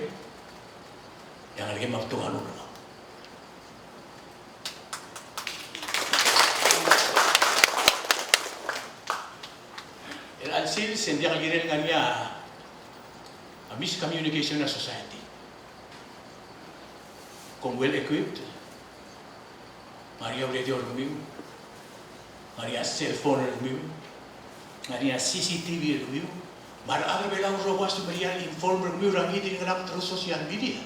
e a ngelekem a betok a rengum er kau. Er a chelsel, se ng diak el kirel ngar er ngii a miscommunication er a society. Kom well equipped, ngar er ngii a radio er kemiu, ngar er ngii a cell phone er kemiu, ngar er ngii a C C T V er kemiu, me a rechad er a Belau el rokui a semeriar el inform er kemiu er a ngii di el ngar er a social media.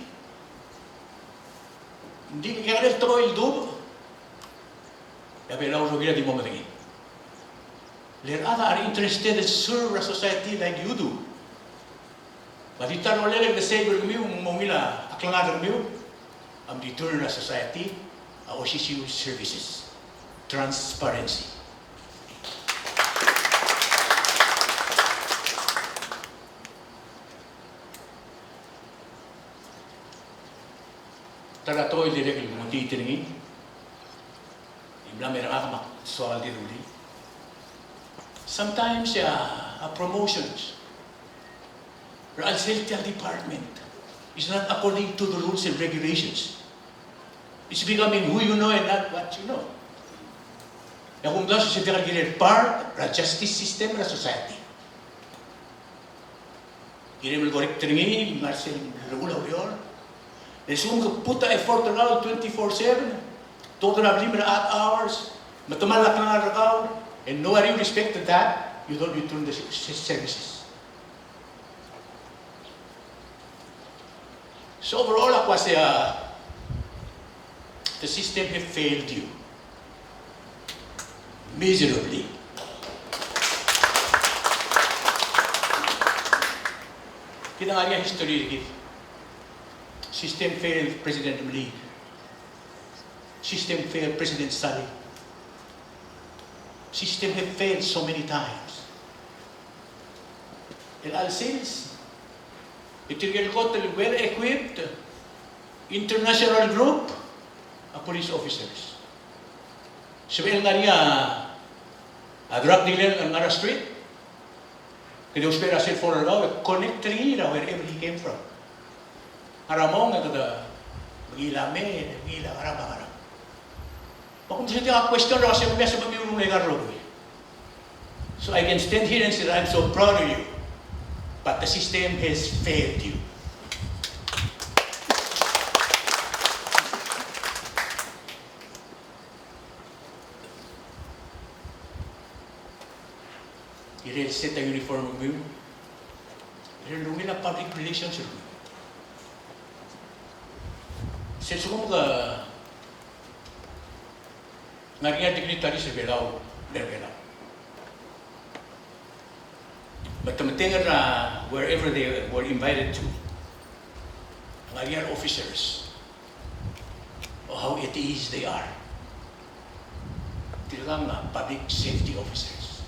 Ng di ng kekerei el tekoi el dubech, e a Belau el rokir a di mo medengei. Le rechad a are interested in serve er a society like you do. Me a di ta el rolel e kede save er kemiu, me ng mo ungil a klengar er kemiu, a return er a society a osisiu el services. Transparency. Ta er a tekoi el dirrek el mo tia er ngii, e mla mer ngak me ak soak el di rullii. Sometimes, a, a promotions er a chelsel tia el department is not according to the rules and regulations. It's becoming who you know and not what you know. E a kumdasu e se diak el kirel part er a justice system er a society. Kirem el correct er ngii, me a sel rokui a ureor. E lsekum ke put a effort er kau twenty-four seven, tuobed er a blim er a odd hours, me te mla klengar er kau, and nobody respected that, you don't return the se-, se-, services. So overall, ak uasei, uh, the system have failed you miserably. Kid a ngar er ngii a history er kid. System failed President Melik. System failed President Salii. System have failed so many times. El a chelsel, e tirke el kot el well equipped, international group a police officers. Sebechel ngar er ngii a drug dealer el ngar er a street, kede ousbech er a cell phone er kau e connect er ngii er a wherever he came from. Ngar er a mong e kede mengiil a mei, mengiil a ngerang me a ngerang. Me a kumdasu e tia a question er a uasei, me a sebechemiu el mle ngar er a rokui. So I can stand here and say, "I'm so proud of you." But the system has failed you. Kirel set a uniform er kemiu. Kirel ungil a public relations er kemiu. Sel sekum ke ngar er ngii a dignitaries er a Belau, er a Belau, me te metengel er a wherever they were invited to, ngar er ngii a officers, or how at ease they are. Tirkang a public safety officers.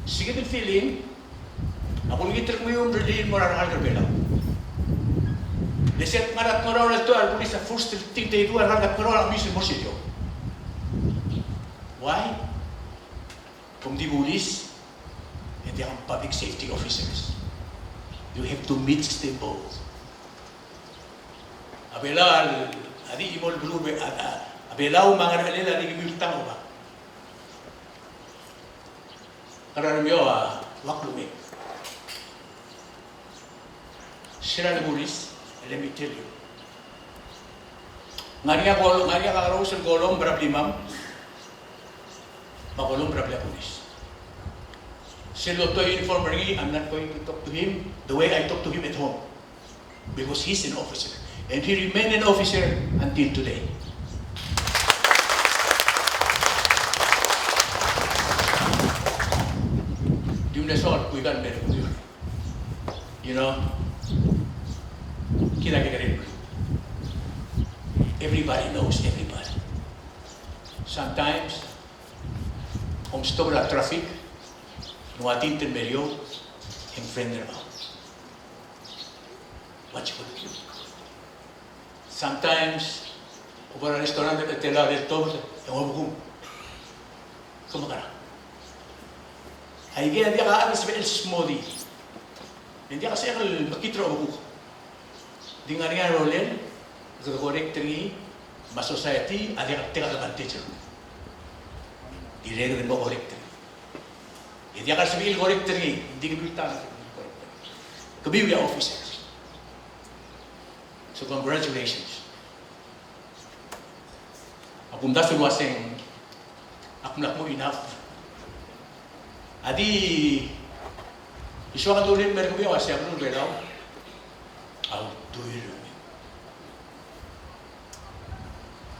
Sel kid el feeling, a kulengit er kemiu el mrellii el mo er a rengalek er a Belau. Le sel kngar er a Tngeroul el tuobed, a rebulis a first thing they do, a rengalek er a Tngeroul a mei el mo er sel eou. Why? Kom di bulis, e diak kom public safety officers. You have to mix them both. A Belau a di chimo el beluu, a, a, a Belau me a ngerchelel a di kemiu el tang el oba. Ngera er a Belau a ua klungek. Sera le bulis, let me tell you. Ngar er ngii a kol-, ngar er ngii a kakerous el kolomb er a blimam, me a kolomb er a blil a bulis. Sel lotoi a uniform er ngii, I'm not going to talk to him the way I talk to him at home. Because he's an officer. And he remained an officer until today. Di mle soak el kuikal el merek. You know, kid a kekerei el beluu. Everybody knows everybody. Sometimes, kom stop er a traffic, ng ua tint el mer eou, e ng friend er kau. What you gonna do? Sometimes, kom bo er a restaurant e te locha el tobed, e ng obekum. Ke mekerang? Aikei a diak a sebechel el smodii. E ng diak a sebechel el mekngit er a obekuk. Di ngar er ngii a rolel, kede correct er ngii, me a society a diak a take advantage er kemiu. Dirrek el mo correct er ngii. E diak a sebechir el correct er ngii, ng di kemiu el ta el correct er ngii. Kemiu a officers. So congratulations. Ak omdasu el uaseng ak mla kmo enough. A di, di soak el dulii el mer kemiu el uasei a beluu er a Belau a ultuil er kemiu.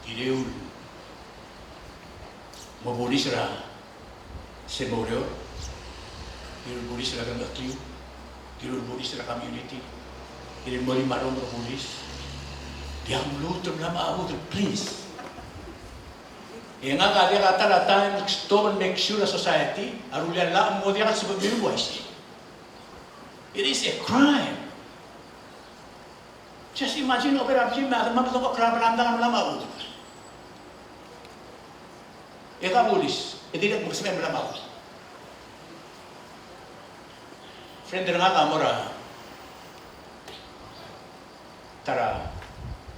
Kirel mo bulis er a se el mo oureor, kirel bulis er a kermechekliu, kirel bulis er a community, kirel mo limarong er a bulis. Diak mluut el mla mo chuodel, please. E ngak a diak a ta er a taem el stop el make sure a society a rullii a llach el mo diak el sebechemiu el uaisei. It is a crime. Just imagine, obo er a blim me a demam el doko el crime el mla mo chuodel. E ka bulis, e dirrek el mekesai el mla mo chuodel. Friend er ngak a mo er a ta er a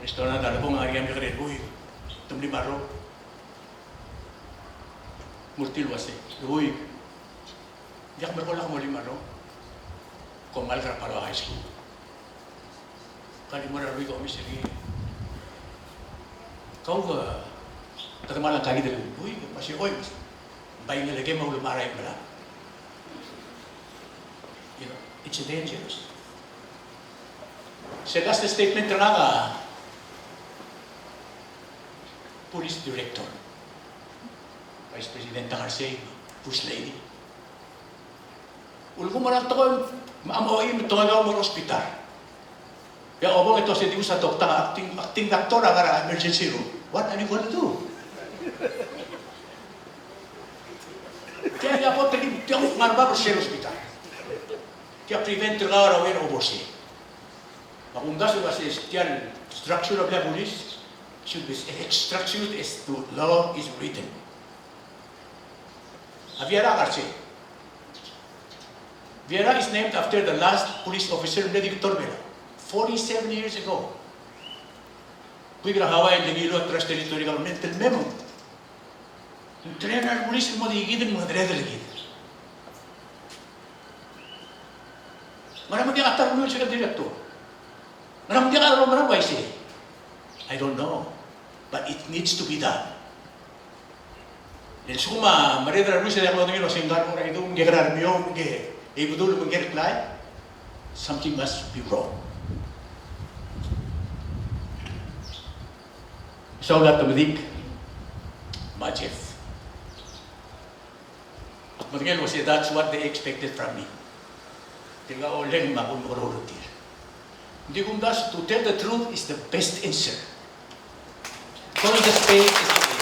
restaurant a lebong, a ngar er ngii a mekekerei el buik, te mlimarong. Mo er tir el uasei, buik, diak merekong el mo limarong. Kom ngalek er a Palau High School. Ka di mo er a rubak el omes er ngii. Kau ke, te kmal ngkakid el buik, uasei, oi, bai ngelekem a ulemera el melai. You know, it's dangerous. Se last statement er ngak a police director, Vice President Tangersei, First Lady. Ulekum a tekoi me a mo, me a tekoi el mo er a hospital. E a obong e te ua se di ua se a doctor, acting, acting doctor a ngar er a emergency room. What are you gonna do? Tia a bo te di, tia a ngar er a bab er sel hospital. Tia prevent er kau er a uaisei. Me a kumdasu el uase tia el structure er a police should be structured as the law is written. A Viera a ngar er sei. Viera is named after the last police officer el mle director er a Belau, forty-seven years ago. Kuik er a Hawaii el ngiluu a Trust Territory Government el memo. Ng train er a police el mo di kid el mengedereder er kid. Ngera me ng diak a ta er a ungil second director? Ngera me ng diak a ta er a uaisei? I don't know, but it needs to be done. Le lsekum a merreder er a police a diak lodengei el uase ng kar er a idung, ng kekera er a miou, ng ke, e bedul me ng kereklai, something must be wrong. Saul a Temedik me a Jeff. Ak medengei el uase that's what they expected from me. Tirka a oleng me a kuk mekerreu er tir. Ng di kumdasu, to tell the truth is the best answer. Call the spade is the answer.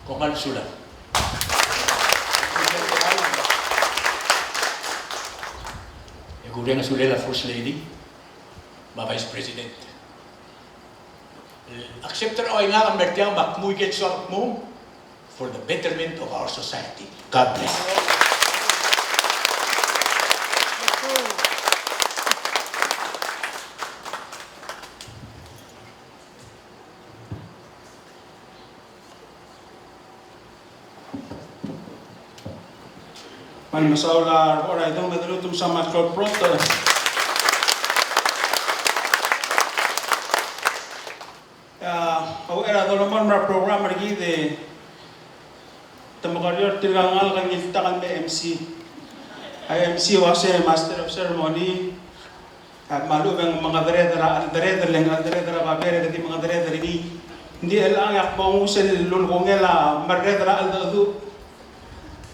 Kom kmal mesulang. E kureng a sulel a First Lady me a Vice President. Accept er a oinga el mer tiang me ak mo ikel soak el kmo for the betterment of our society. God bless. Me a mesaul a rechad er a Idung, me a delutem sa me a klou el brotech. A uchei er a dolemolem er a program er kid e te mekerior tirka el ngalek el ngiltak el me MC. A MC a uase Master of Ceremony. A kmal lechub e ng mengedereder a, a chelderedel, e ng chelderedel a babier e kede di mengedereder er ngii. Ng di chelechang e ak mo nguu sel lulekongel a merreder a cheldecheduch.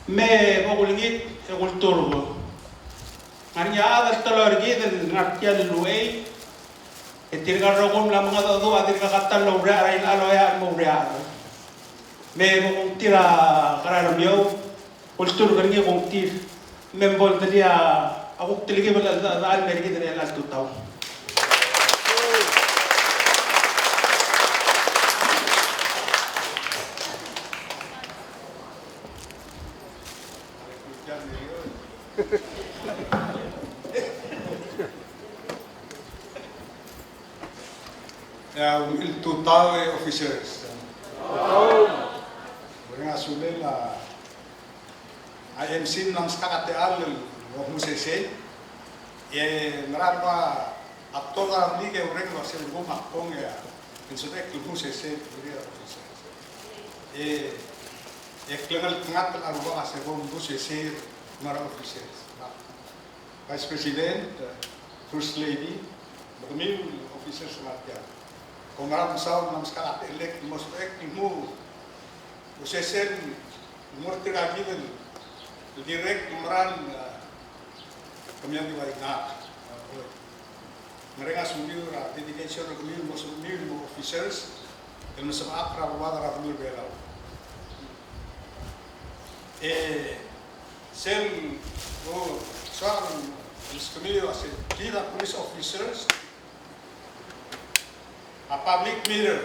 Me bo kulengit e kulturk. Ng ngar er ngii a chad el teloi er kid el ngar tia el uchei, e tirka el rokui el mla mengedecheduch a dirkak a ta el oureor er a ilecha el oeak el mo oureor. Me bo kungtir a kar er a remiou, kulturk er ngii kungtir, me bo ldelii a kuk telkib el cheldechedechal el mer kid er chelecha el tutau. E a ungil tutau e officers. Mereng a sulel a, a MC el mla meskak a techall el mo nguu sesei. E ngera el ua a tokubets er ngii e urreng el uase ng kmo ak kong e a, ng sebechek el nguu sesei, e a officers. E, e klengeltengat el a rubak a se bo mdu sesei el mo er a officers. Vice President, First Lady, me kemiu el officers er a tiang. Kom mera el mesaul el mla meskak a techellek el mo sebechek el nguu sesei el mo er tirka kid el dirrek el mera el, e, kemiu a di ua ngak. Mereng a suliu er a dedication er kemiu el mo, kemiu el mo officers el mesebechakl er a rubak er a beluu er a Belau. E sel, o, soak el meskemiu a se kid a police officers a public mirror.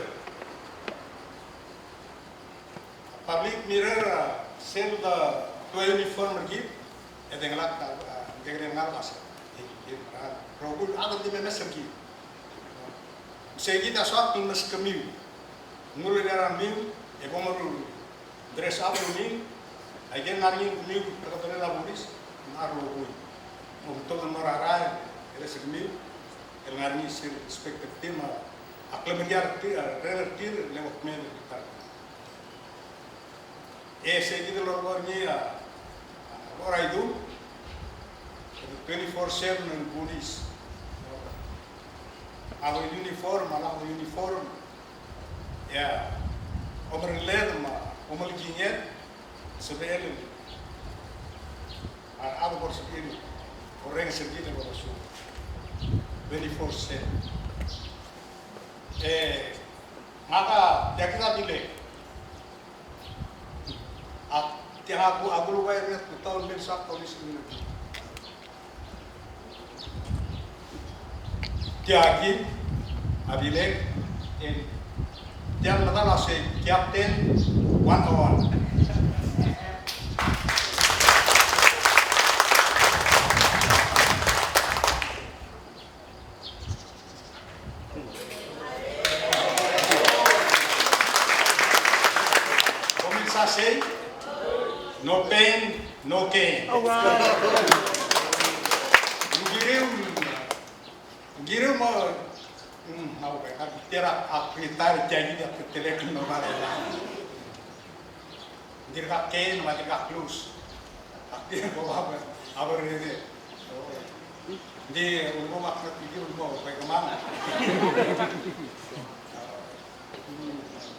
Public mirror, a sel de tua uniform er kid, e dengelakl a, a, kekerei el ngalek a se, e, e, a, rokui el chad a di memes er kid. Sei kid a soak el meskemiu. Ng ulelii a rengmiu, e bo mdress up er ngii, aike el ngar er ngii er kemiu el tekoi er a bulis, ng ngar er a rokui. Omtok el mo er a rael, e le se kemiu, el ngar er ngii sel respect er tir, me a klemeriar er tir, a reng er tir, le bo kmeed er tir. E sei kid el lolekoi er ngii a, a, Loraidung, twenty-four seven el bulis. A uniform, a lak uniform. E a omerelled me a omelekinged, sebechel a, a bo er sel kid, orrenges er kid el bo losubed. Twenty-four seven. E, ngak a, tia kid a bilek. A, Tiang a ku, a kulukai er ngii a tutau el mei el soak el olisiich er ngii. Tia Kim, Abilek, el tia el medal a sei Captain one oh one. Kom milsa sei, no pain, no gain. Ng kiriu, ng kiriu me, mm, okay, a tia er a retire, tia kid a teletelel el mo bai er a Ng dirkak gain me a dirkak lose. Ak di bo a ber, a ber rede. Ng di ulemam a kngit, ng di ulemam bai kemam.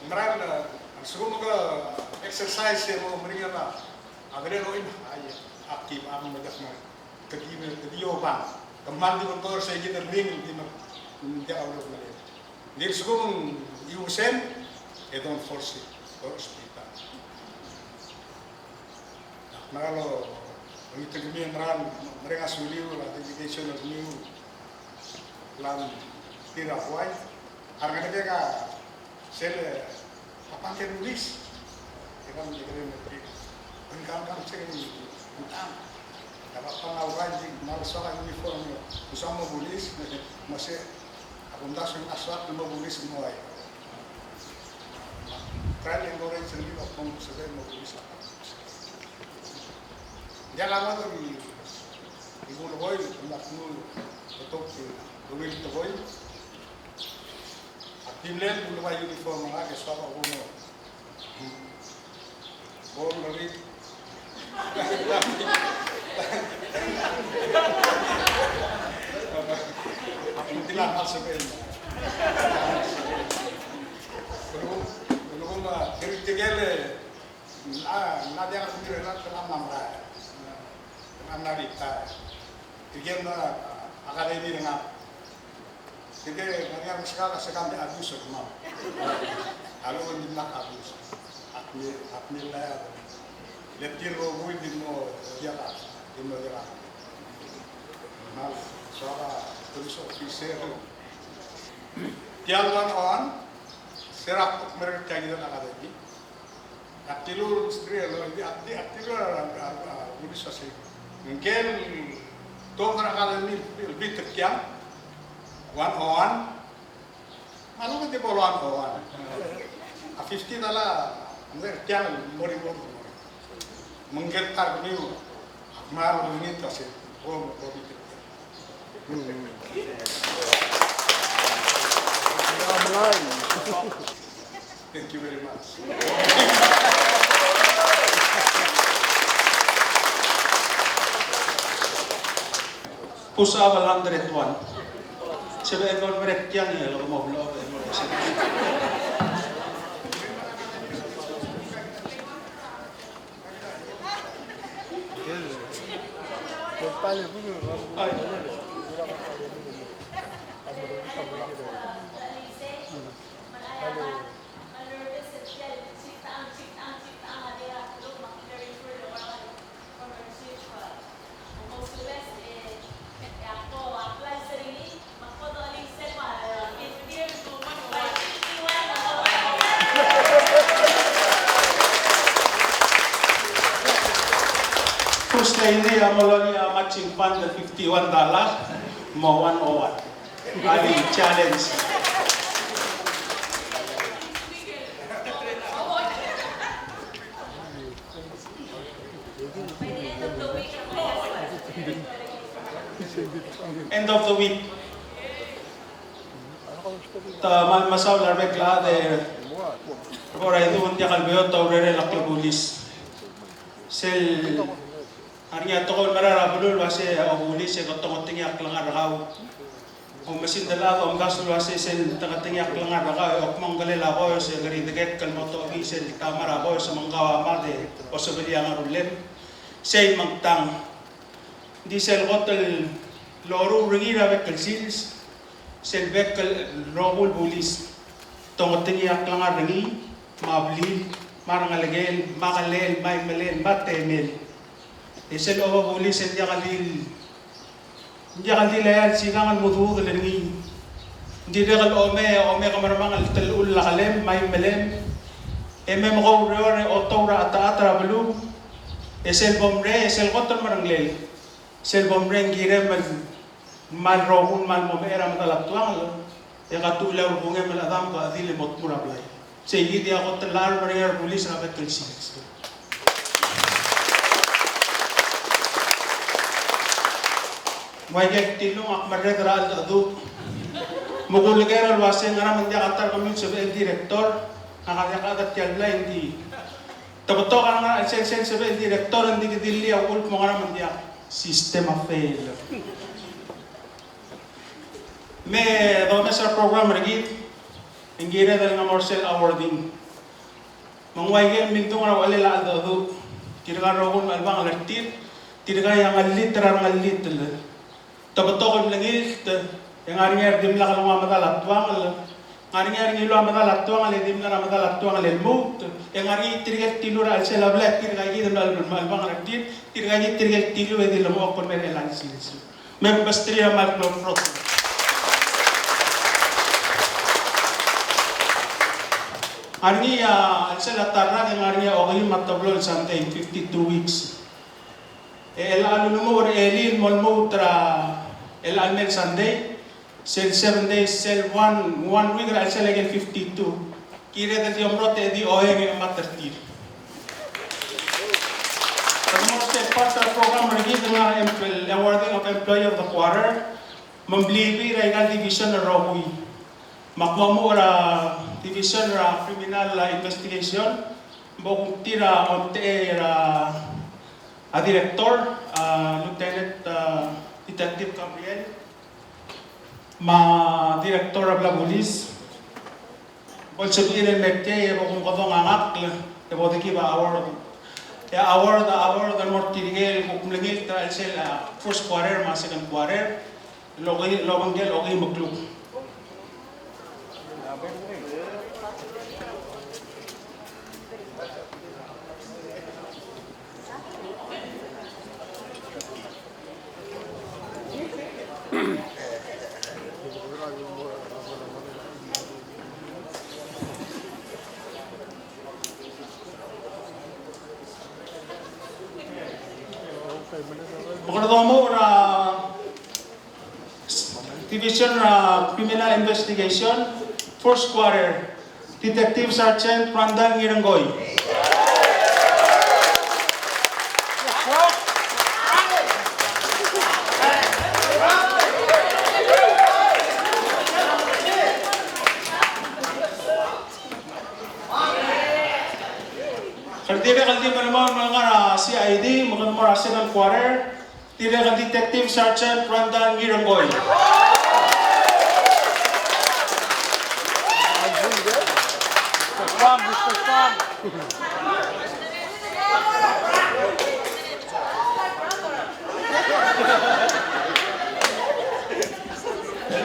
Mera el, a lsekum ke exercise e mo meringel a, a kirel oim, ai, ak di, ak mo diak me, ke di, ke di obang. Kemam di bo el kora sei kid el ring, di me, di a ulo me. Ng di a lsekum e iuesem, e don't force it, kora hospital. Ak mera el olengit er kemiu e mera el mereng a suliu er a dedication er kemiu el tir a buai. A rengelekek a sel, a pang ke bulis. E kau a mekekerei el mei. Ng kang, kang, se ng tang. A pang a uai, di me a soak a uniform, ng soak mo bulis, me se a kumdasu e ng soak mo bulis el mo uai. Try el encourage er ngii el kmo ng sebechel mo bulis a pang. Ng diak a ngodech el, el kulekoi, ng diak a kmu betok el ungil tekoi. Ak di mle, mle bai uniform er ngak e soak a kumo. Bo mrerik. Ak di mle mal sebechel. Kuk, kuk, kuk, tirke el, a, ng diak a kmirel a, te mla merael. Te mla retire. Tirke el, a, academy er ngak. Tirke el ngar er ngii a meskak a se kang di abuse er kemam. A lechub e ng dimlak abuse. Ak mle, ak mle, le tir el rokui el di mo diak a, di mo diak a. Kmal soak a police officer. Tia el one oh one, se er a kuk merek tia kid el academy. Ak dilu el mesterir el, ak di, ak dilu el, a, a, a, bulis a sei. Ngike el tuobed er a academy el bit er tiang, one oh one, me a lechub e di bo el one oh one. A fifty dollar, ng di er tiang el mo reward. Me ngike el ta er kemiu, ak mera el olengit a sei, bo, bo bit er tiang. Thank you very much. Push up el hundred one. Sebechel el merek tiang e le mo blow. First lady a mo loia a matching fund el fifty-one dollar, mo one oh one. Alii, challenge. End of the week. Te kmal mesaul er a rebek el chad e kora idu e ng diak el beot a urerel a klebulis. Sel ngar er ngii a tekoi el mera er a beluu el uase a obulis e ke tongetengii a klengar er kau. Oumesingd el chad a omdasu el uase sel tongetengii a klengar er kau e okmo ng kelel a boes e ke ridekekl el mo tobii sel tamar a boes me ng kau a mad e osebelii a ngerullem. Sei me ng tang. Ng di sel kot el loruul er ngii er a bek el sils, sel bek el rokui el bulis. Tongetengii a klengar er ngii, me a blil, me a rengelekel, me a kelel, me a imelel, me a temel. E sel oba bulis e ng diak el di, ng diak el di le el silang el mududel er ngii. Ng dirrek el ome, ome ke mermang el telechul a kelem, me a imelem. E mei me koureor e otour a chetechetat er a beluu. E sel bo mrei, e sel kot el merengelel. Sel bo mrei ng kirem el kmal rokui el kmal mo mechei er a medal a tuangel, e ka tuchul a ulkungem el chedam ke chedil e mo tmuu er a blai. Sei kid a kot el lechub e ng ngar er a bulis er a bek el sils. Ng ua ikel tilung ak merreder er a cheldecheduch. Me kuleker el uasei ngera me ng diak a ta er kemiu el sebechel el director, ngak a diak a chad er tia el blai, ng di. Te betok a ngar er a chelsel el sebechel el director, ng di kedillii a uchul me ng ngera me ng diak. System a fail. Me domes er a program er kid, e ng kired el ngar mo er sel awarding. Me ng ua ikel mildung er a uchelel a cheldecheduch. Tirka el rokui el chelebangel er tir, tirka a ngellitel er a rengellitel. Te betok el mlengilt, e ng ngar er ngii a dimlak el nguu a medal a tuangel. Ng ngar er ngii a ngiluu a medal a tuangel e di mla er a medal a tuangel el lmuut, e ng ngar er ngii tirke el tiluu er a chelsel a blai, tirka kid el mla el, el, el chelebangel er tir, tirka kid tirke el tiluu e di lomechokl el mei er a chelecha el sils. Me mesterir a kmal klou el rokui. Ng ngar er ngii a chelsel a ta el rak e ng ngar er ngii a okeim a teblo el Sunday, fifty-two weeks. E chelecha el ulemuchel er a elii el mo lmuut er a chelecha el mei el Sunday, sel seven days, sel one, one week er a chelsel a ikel fifty-two. Kired el di omrot e di oeng e chemat er tir. Kede mo er sel part er a program er kid el ngar er a empl-, awarding of Employee of the Quarter, me ng blibii er a ikal division el rokui. Me ak mo omuchel er a division er a criminal, uh, investigation, bo kuk tir a omtechei er a a director, a Lieutenant, a Detective Gabriel, me a director er a bla bulis. Bo lsebechir el mei er kei e bo kumekedong a ngakl e bo dekib a award. E a award, a award el mo er tirke el kuk mlengilt er a chelsel a first quarter me a second quarter. Lobengkel okeim el kluk. Me kede mo er a Division er a Criminal Investigation, first quarter, Detective Sergeant Randall Ngirengkoi. Kede dirrek el di melemolem el ngar er a C I D, me kede mo er a second quarter, dirrek el Detective Sergeant Randall Ngirengkoi.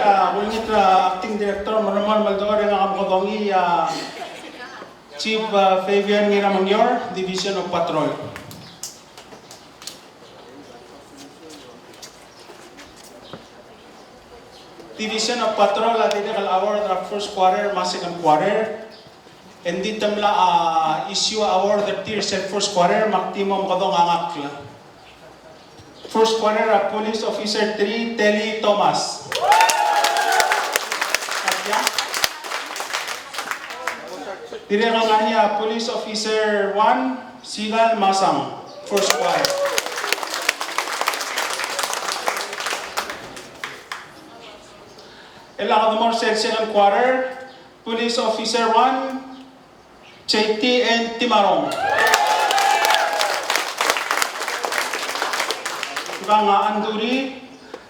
A, kulengit er a Acting Director, me ng melemolem el dechor e ngak a mo kedongii a Chief, a, Fabian Ngiramengior, Division of Patrol. Division of Patrol a dirrek el award er a first quarter me a second quarter. Ng di te mla, a, issue a award er tir sel first quarter me ak di mo mekedong a ngakl. First quarter a Police Officer three, Telly Thomas. Dirrek el ngar er ngii a Police Officer one, Sigal Masang, first quarter. E a kede mo er sel second quarter, Police Officer one, J T N Timarong. Ibang a Anduri,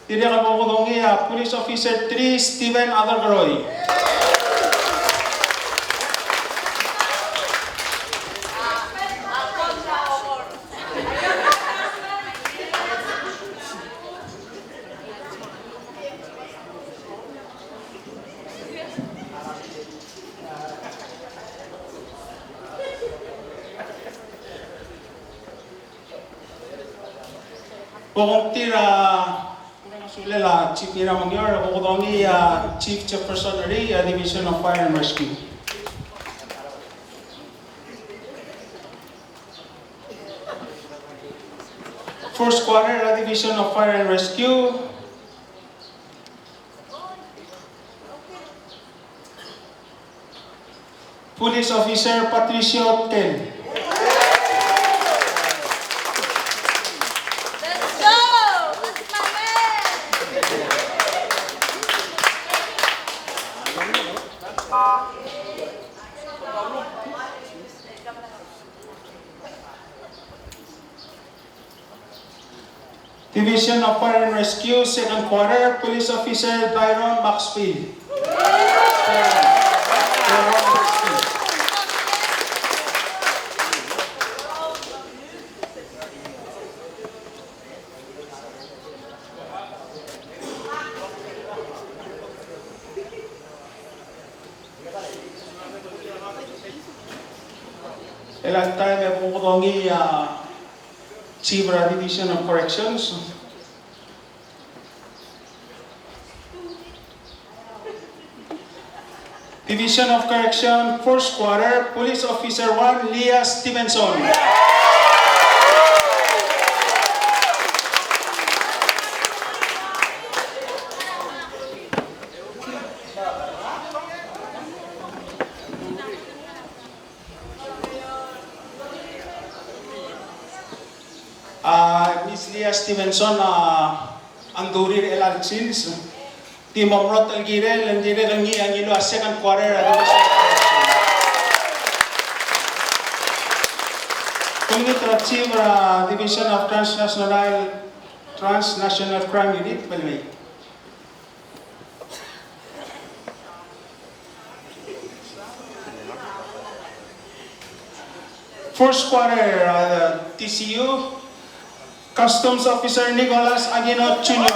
dirrek el bo kedongii a Police Officer three, Steven Adelkeroi. Kongtir a, sulel a Chief Ngiramongior, bo kudongii a Chief Jefferson Ri, a Division of Fire and Rescue. First quarter, a Division of Fire and Rescue. Police Officer Patricio Tel. Let's go! That's my man! Division of Fire and Rescue, second quarter, Police Officer Byron Maxfield. Byron Maxfield. El alta e bo kudongii a Chief er a Division of Corrections. Division of Correction, first quarter, Police Officer one, Leah Stevenson. A Miss Leah Stevenson a, a ng durir er chelecha el sils. Di mo merotech el kirel, e ng dirrek el ngii a ngiluu a second quarter er a Division of Correction. Kongit er a Chief er a Division of Transnational, Transnational Crime Unit, Belmei. First quarter, uh, T C U, Customs Officer Nicholas Aguino Junior.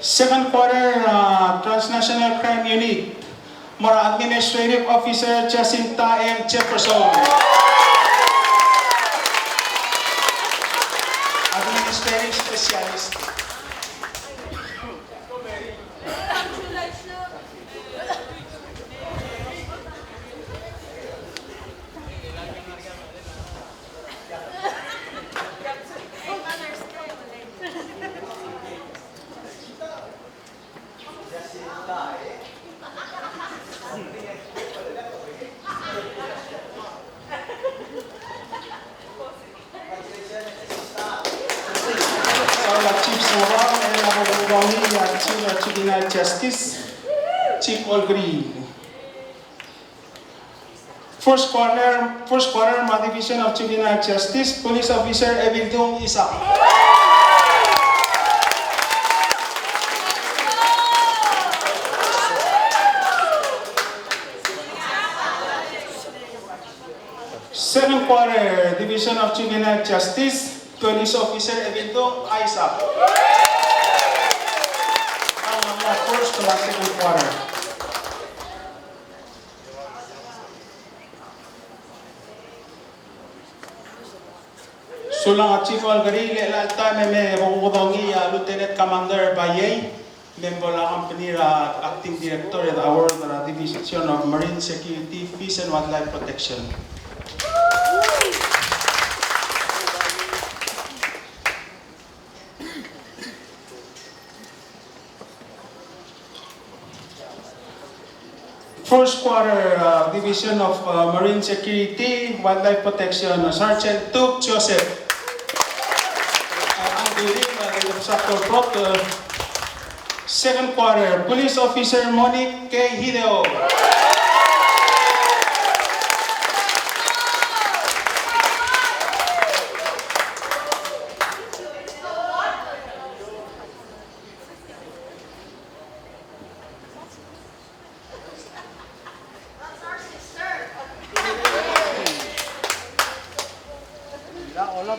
Second quarter, uh, Transnational Crime Unit, mo er a Administrative Officer Jacinta M. Jefferson. Administrative Specialist. Soal a Chief Sorang, e a bo kudongii a Chief er a Juvenile Justice, Chief Olkeriil. First quarter, first quarter, me a Division of Juvenile Justice, Police Officer Evildung Isaac. Second quarter, Division of Juvenile Justice, Police Officer Evildung Isaac. Ang mga first to second quarter. Sulang a Chief Olkeriil, e chelecha el taem e me bo kudongii a Lieutenant Commander Bayei, me bo el accompany er a Acting Director er a Award er a Division of Marine Security, Fish and Wildlife Protection. First quarter, uh, Division of, uh, Marine Security, Wildlife Protection, Sergeant Tuk Joseph. Uh, ang during, uh, the Instructor Prot, uh, second quarter, Police Officer Monique K. Hideo. Me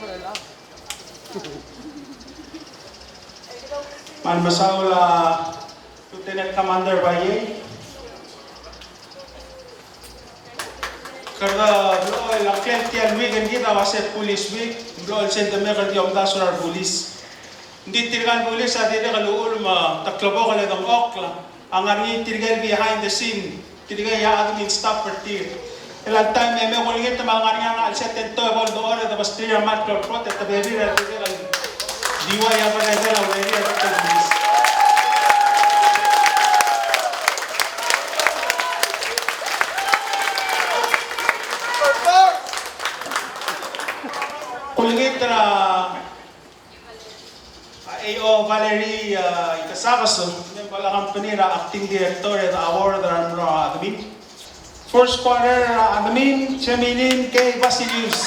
a mesaul a Lieutenant Commander Baiei. Kede blechoel a ngklel tia el week er kid a uase Police Week, blechoel sel demek el di omdasu er a rebulis. Ng di tirka el bulis a dirrek el uchul me te klebokel e dengchokl, a ngar er ngii tirke el behind the scene, tirke el admin staff er tir. Chelecha el taem e mei e kulengit me a lengar er ngii a chelsel a tento e bo ledechor e debesterir a mal klou el kot e te bebil er tirke el di ua ia beredel a urerir a tirke el bulis. Kulengit er a A O Valerie, uh, Ikasakes, member er a company er a acting director er a award er a admin. First quarter er a admin, Chemelin K. Basilius.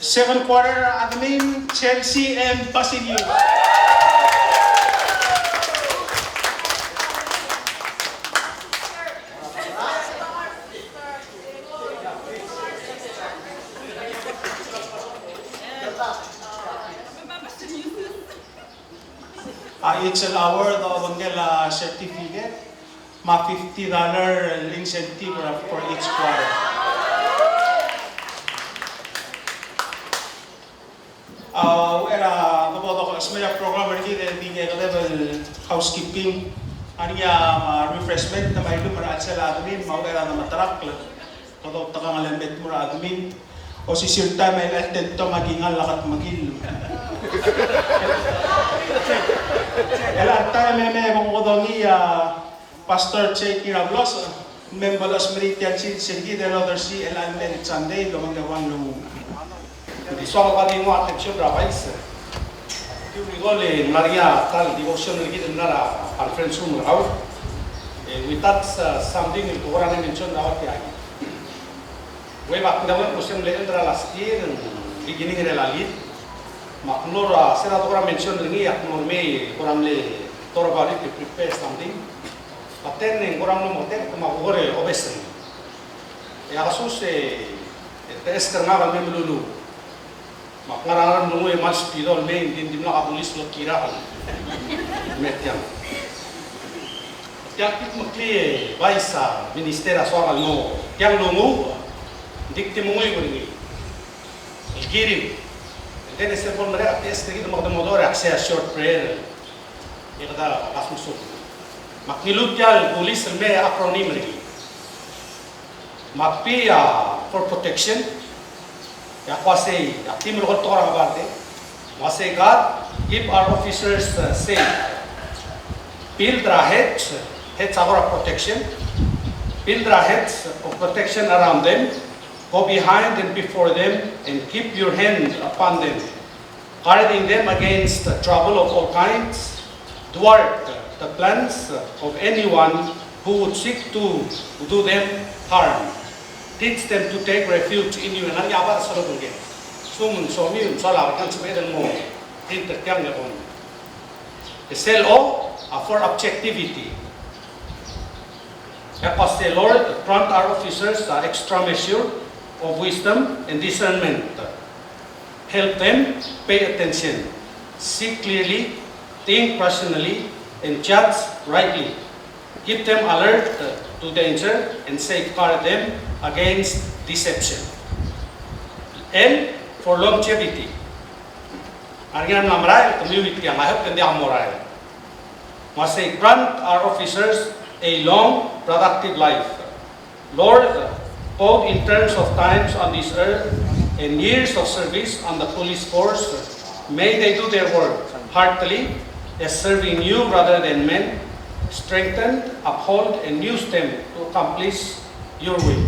Second quarter admin, Chelsea M. Basilius. A each el award a obengkel a certificate me a fifty dollar el incentive for each quarter. A uchei er a debo domes er a program er kid e di ngekeleb el housekeeping, a ngar er ngii a refreshment me a ilumel er a chelsel a admin me a uchei er a demeterakl. Kede outekangel el me tmuu er a admin. Osisiu el taem e a tento me a kingall a kedmekill. Chelecha el taem e mei e bo kudengii a Pastor Jake Ngirablos, member er a Smeritia Church er kid el oversee el Advent Sunday el obengkel a Wanlung. Di soak el di nguu a attention er a Vice. Di uriul e ng ngar er ngii a ta el devotion er kid el ngar er a conference room er kau. E, we touch, uh, something el kora mle mention er a ua tia. Ua, me ak dmu el kmo se mle end er a last year, beginning er a year. Me ak mlo er a, se er a kora mention er ngii, ak mlo mei, kora mle thought about it, prepare something. But then, e ng kora mlo mo tek, me ak kora obes er ngii. E a kesus e, e te ask er ngak el me meluluuch. Me ak ngar er a ngar er a mlengui e kmal speedo el mei, ng di dimlak a bulis el okirak el me tiang. Tiang kid me kli e Vice, a Minister a soak el mo tiang el onguuch, ng di kdi menguiu er ngii el kiriu. And then e sel bo lemerek a te ask er kid me kede mo dechor e ak sei a short prayer. E kede kasmesuub. Me ak ngiluu tia el bulis el me acronym er ngii. Me ak pi a for protection. E ak uasei, ak di melekoi el tekoi er a ngebard. Me uasei, God, keep our officers, uh, safe. Build er a hedge, hedge a kora protection. Build er a hedge of protection around them. Go behind and before them, and keep your hand upon them, guarding them against trouble of all kinds. Thwart the plans of anyone who would seek to do them harm. Teach them to take refuge in you. E ng ngar er ngii a bar sel obengkel. Sum, somiu, sola, kan sum edel mo. Inter tiang e kom. E sel O, a for objectivity. E ak uasei, Lord, grant our officers the extra measure of wisdom and discernment. Help them pay attention, see clearly, think rationally, and judge rightly. Keep them alert to danger and safeguard them against deception. L for longevity. Ng ngar er ngii a mla merael, kemiu e tiang, I hope e ng diak mo merael. Me uasei, grant our officers a long, productive life. Lord, both in terms of times on this earth and years of service on the police force, may they do their work heartily, as serving you rather than men, strengthen, uphold, and use them to accomplish your will.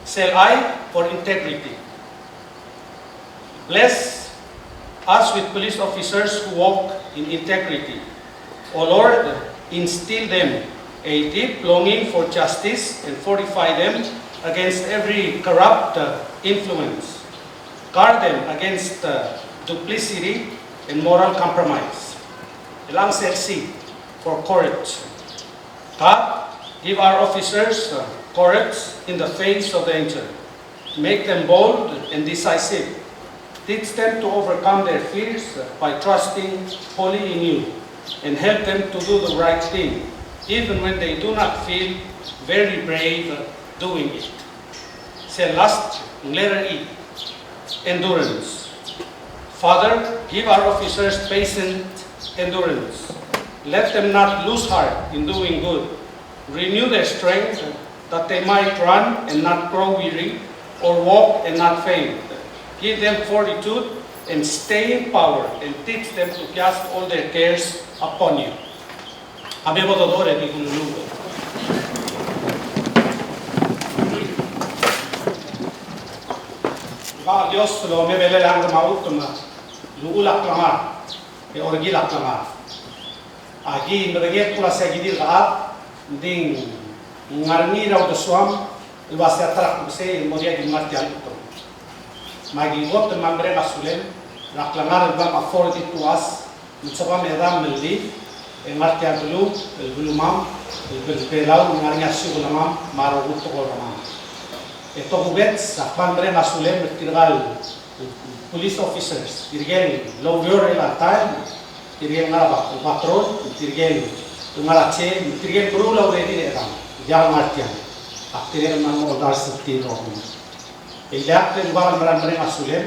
Sel I for integrity. Bless us with police officers who walk in integrity. O Lord, instill them a deep longing for justice and fortify them against every corrupt, uh, influence. Guard them against, uh, duplicity and moral compromise. Elang sel C, for courage. God, give our officers, uh, courage in the face of danger. Make them bold and decisive. Teach them to overcome their fears by trusting wholly in you, and help them to do the right thing, even when they do not feel very brave doing it. Sel last, letter E, endurance. Father, give our officers patient endurance. Let them not lose heart in doing good. Renew their strength, that they might run and not grow weary, or walk and not faint. Give them fortitude and staying power, and teach them to cast all their cares upon you. A me bo dodechor e di kululuu. Ngak a Dios el omebelel a rengud me a uchul me a uchul a klengar, e orrekil a klengar. Aki medengei el kmo a sei kid el chad, ng di ngar er ngii er a uldesuam el uasei a ta er a klebesei el mo diak di ngar tia el chutem. Me aki kot el kmal mereng a sulem er a klengar el bla mo afford it to us, me ng sebechem e dam el di, e ngar tia el beluu, el beluumam, el bel-, Belau, el ngar er ngii a siukelemam me a rokui el tekoi er kemam. E tokubets, ak kmal mereng a sulem er tirka el police officers, tirke el oureor er a taem, tirke el ngar er a patrol, tirke el ngar er a che, tirke el meruul a urerir er a chedam, diak el ngar tiang. Ak dirrek el kmal mo oldars er tir el rokui. E ileakl el rubak el mera el mereng a sulem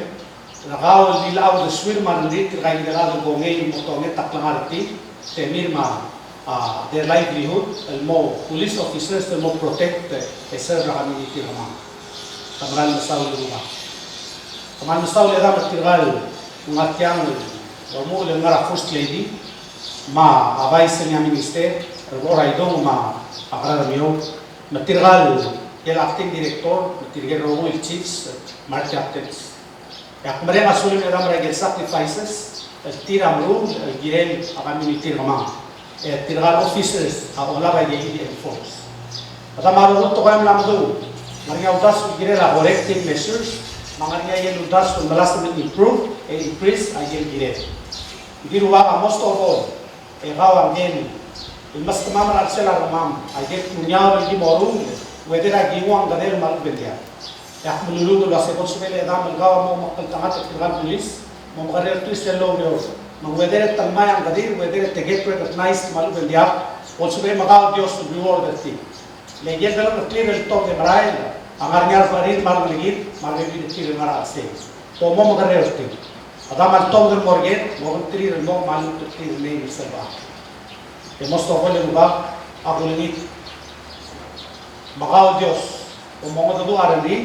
er kau el di uldesuir me a rengrir tirka el chad el kongei el mo tonget a klengar er tir, temir me a, a, their livelihood, el mo police officers el mo protect e serve er a community er kemam. Ke meral mesaul el rubak. Ke meral mesaul e dam er tirka el ngar tiang el omuchel el ngar er a First Lady me a Vice er ngii a Minister, Rechor Aidong me a Kerarmiou, me tirka el acting director, me tirke el rokui el chiefs me a re captains. E ak mereng a sulem e dam er a ikel sacrifices el tir a meruul el kirel a community er kemam. E tirka el officers a olab a ikel di enforce. Kede mla rokui el tekoi el mla medung, ng ngar er ngii a uldasu el kirel a corrective measures, me ng ngar er ngii a ikel uldasu el melasem el improve e increase a ikel kirel. Ng di rubak a most of all, e kau a ngii el meskemam er a chelsel a rengmam, a ikel klengar el di moruul, whether a ki nguu a ngkedel me a lechub e ng diak. E ak meluluut el uasei bo lsebechel e dam el kau a mo omekngeltengat er tirka el police, mo mekerreu er tir sel loureor. Me ng whether e te ngmai a ngkedir, whether e te get recognized me a lechub e ng diak, bo lsebechel me kau a Dios el reward er tir. Le ikel delengcheklir el tobed e merael a ngar er ngii a rebecherir me a rengelekir me a rebebil er tir el ngar er a chelsel. Bo mo mekerreu er tir. A dam el tobed el mo er ker, mo obengterir el mo me a lmuut er tir el mei me sel bab. E most of all e rubak, ak ulengit me kau el Dios, bo mongedecheduch a rengrir,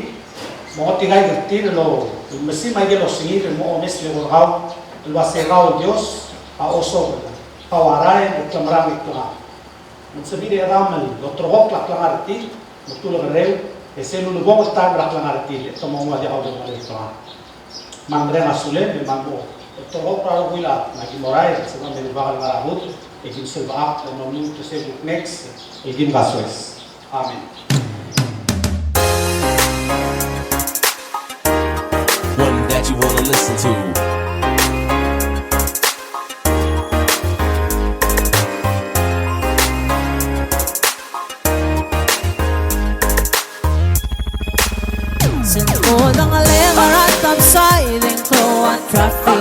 mongetikaid er tir el mesiik a ikel osengir el mo omes el eko er kau, el uasei kau el Dios a osobel, kau a rael e klemerang e klengar. Me ng sebechir e dam el oterekokl a klengar er tir, me te ulekerreu, e sel ulebongel el taem er a klengar er tir, e te mo nguu a diak a ulekerreu el klengar. Me a mereng a sulem, me a mo, e te rokui a rokui el chad, me aki mo rael, se me a rubak el ngar er a booth, e kim sel bechakl, e mo move to sel kuk next, e kim kasoes. Amen. One that you wanna listen to. Sel kodengei el ngar er a topside e ng klou a traffic.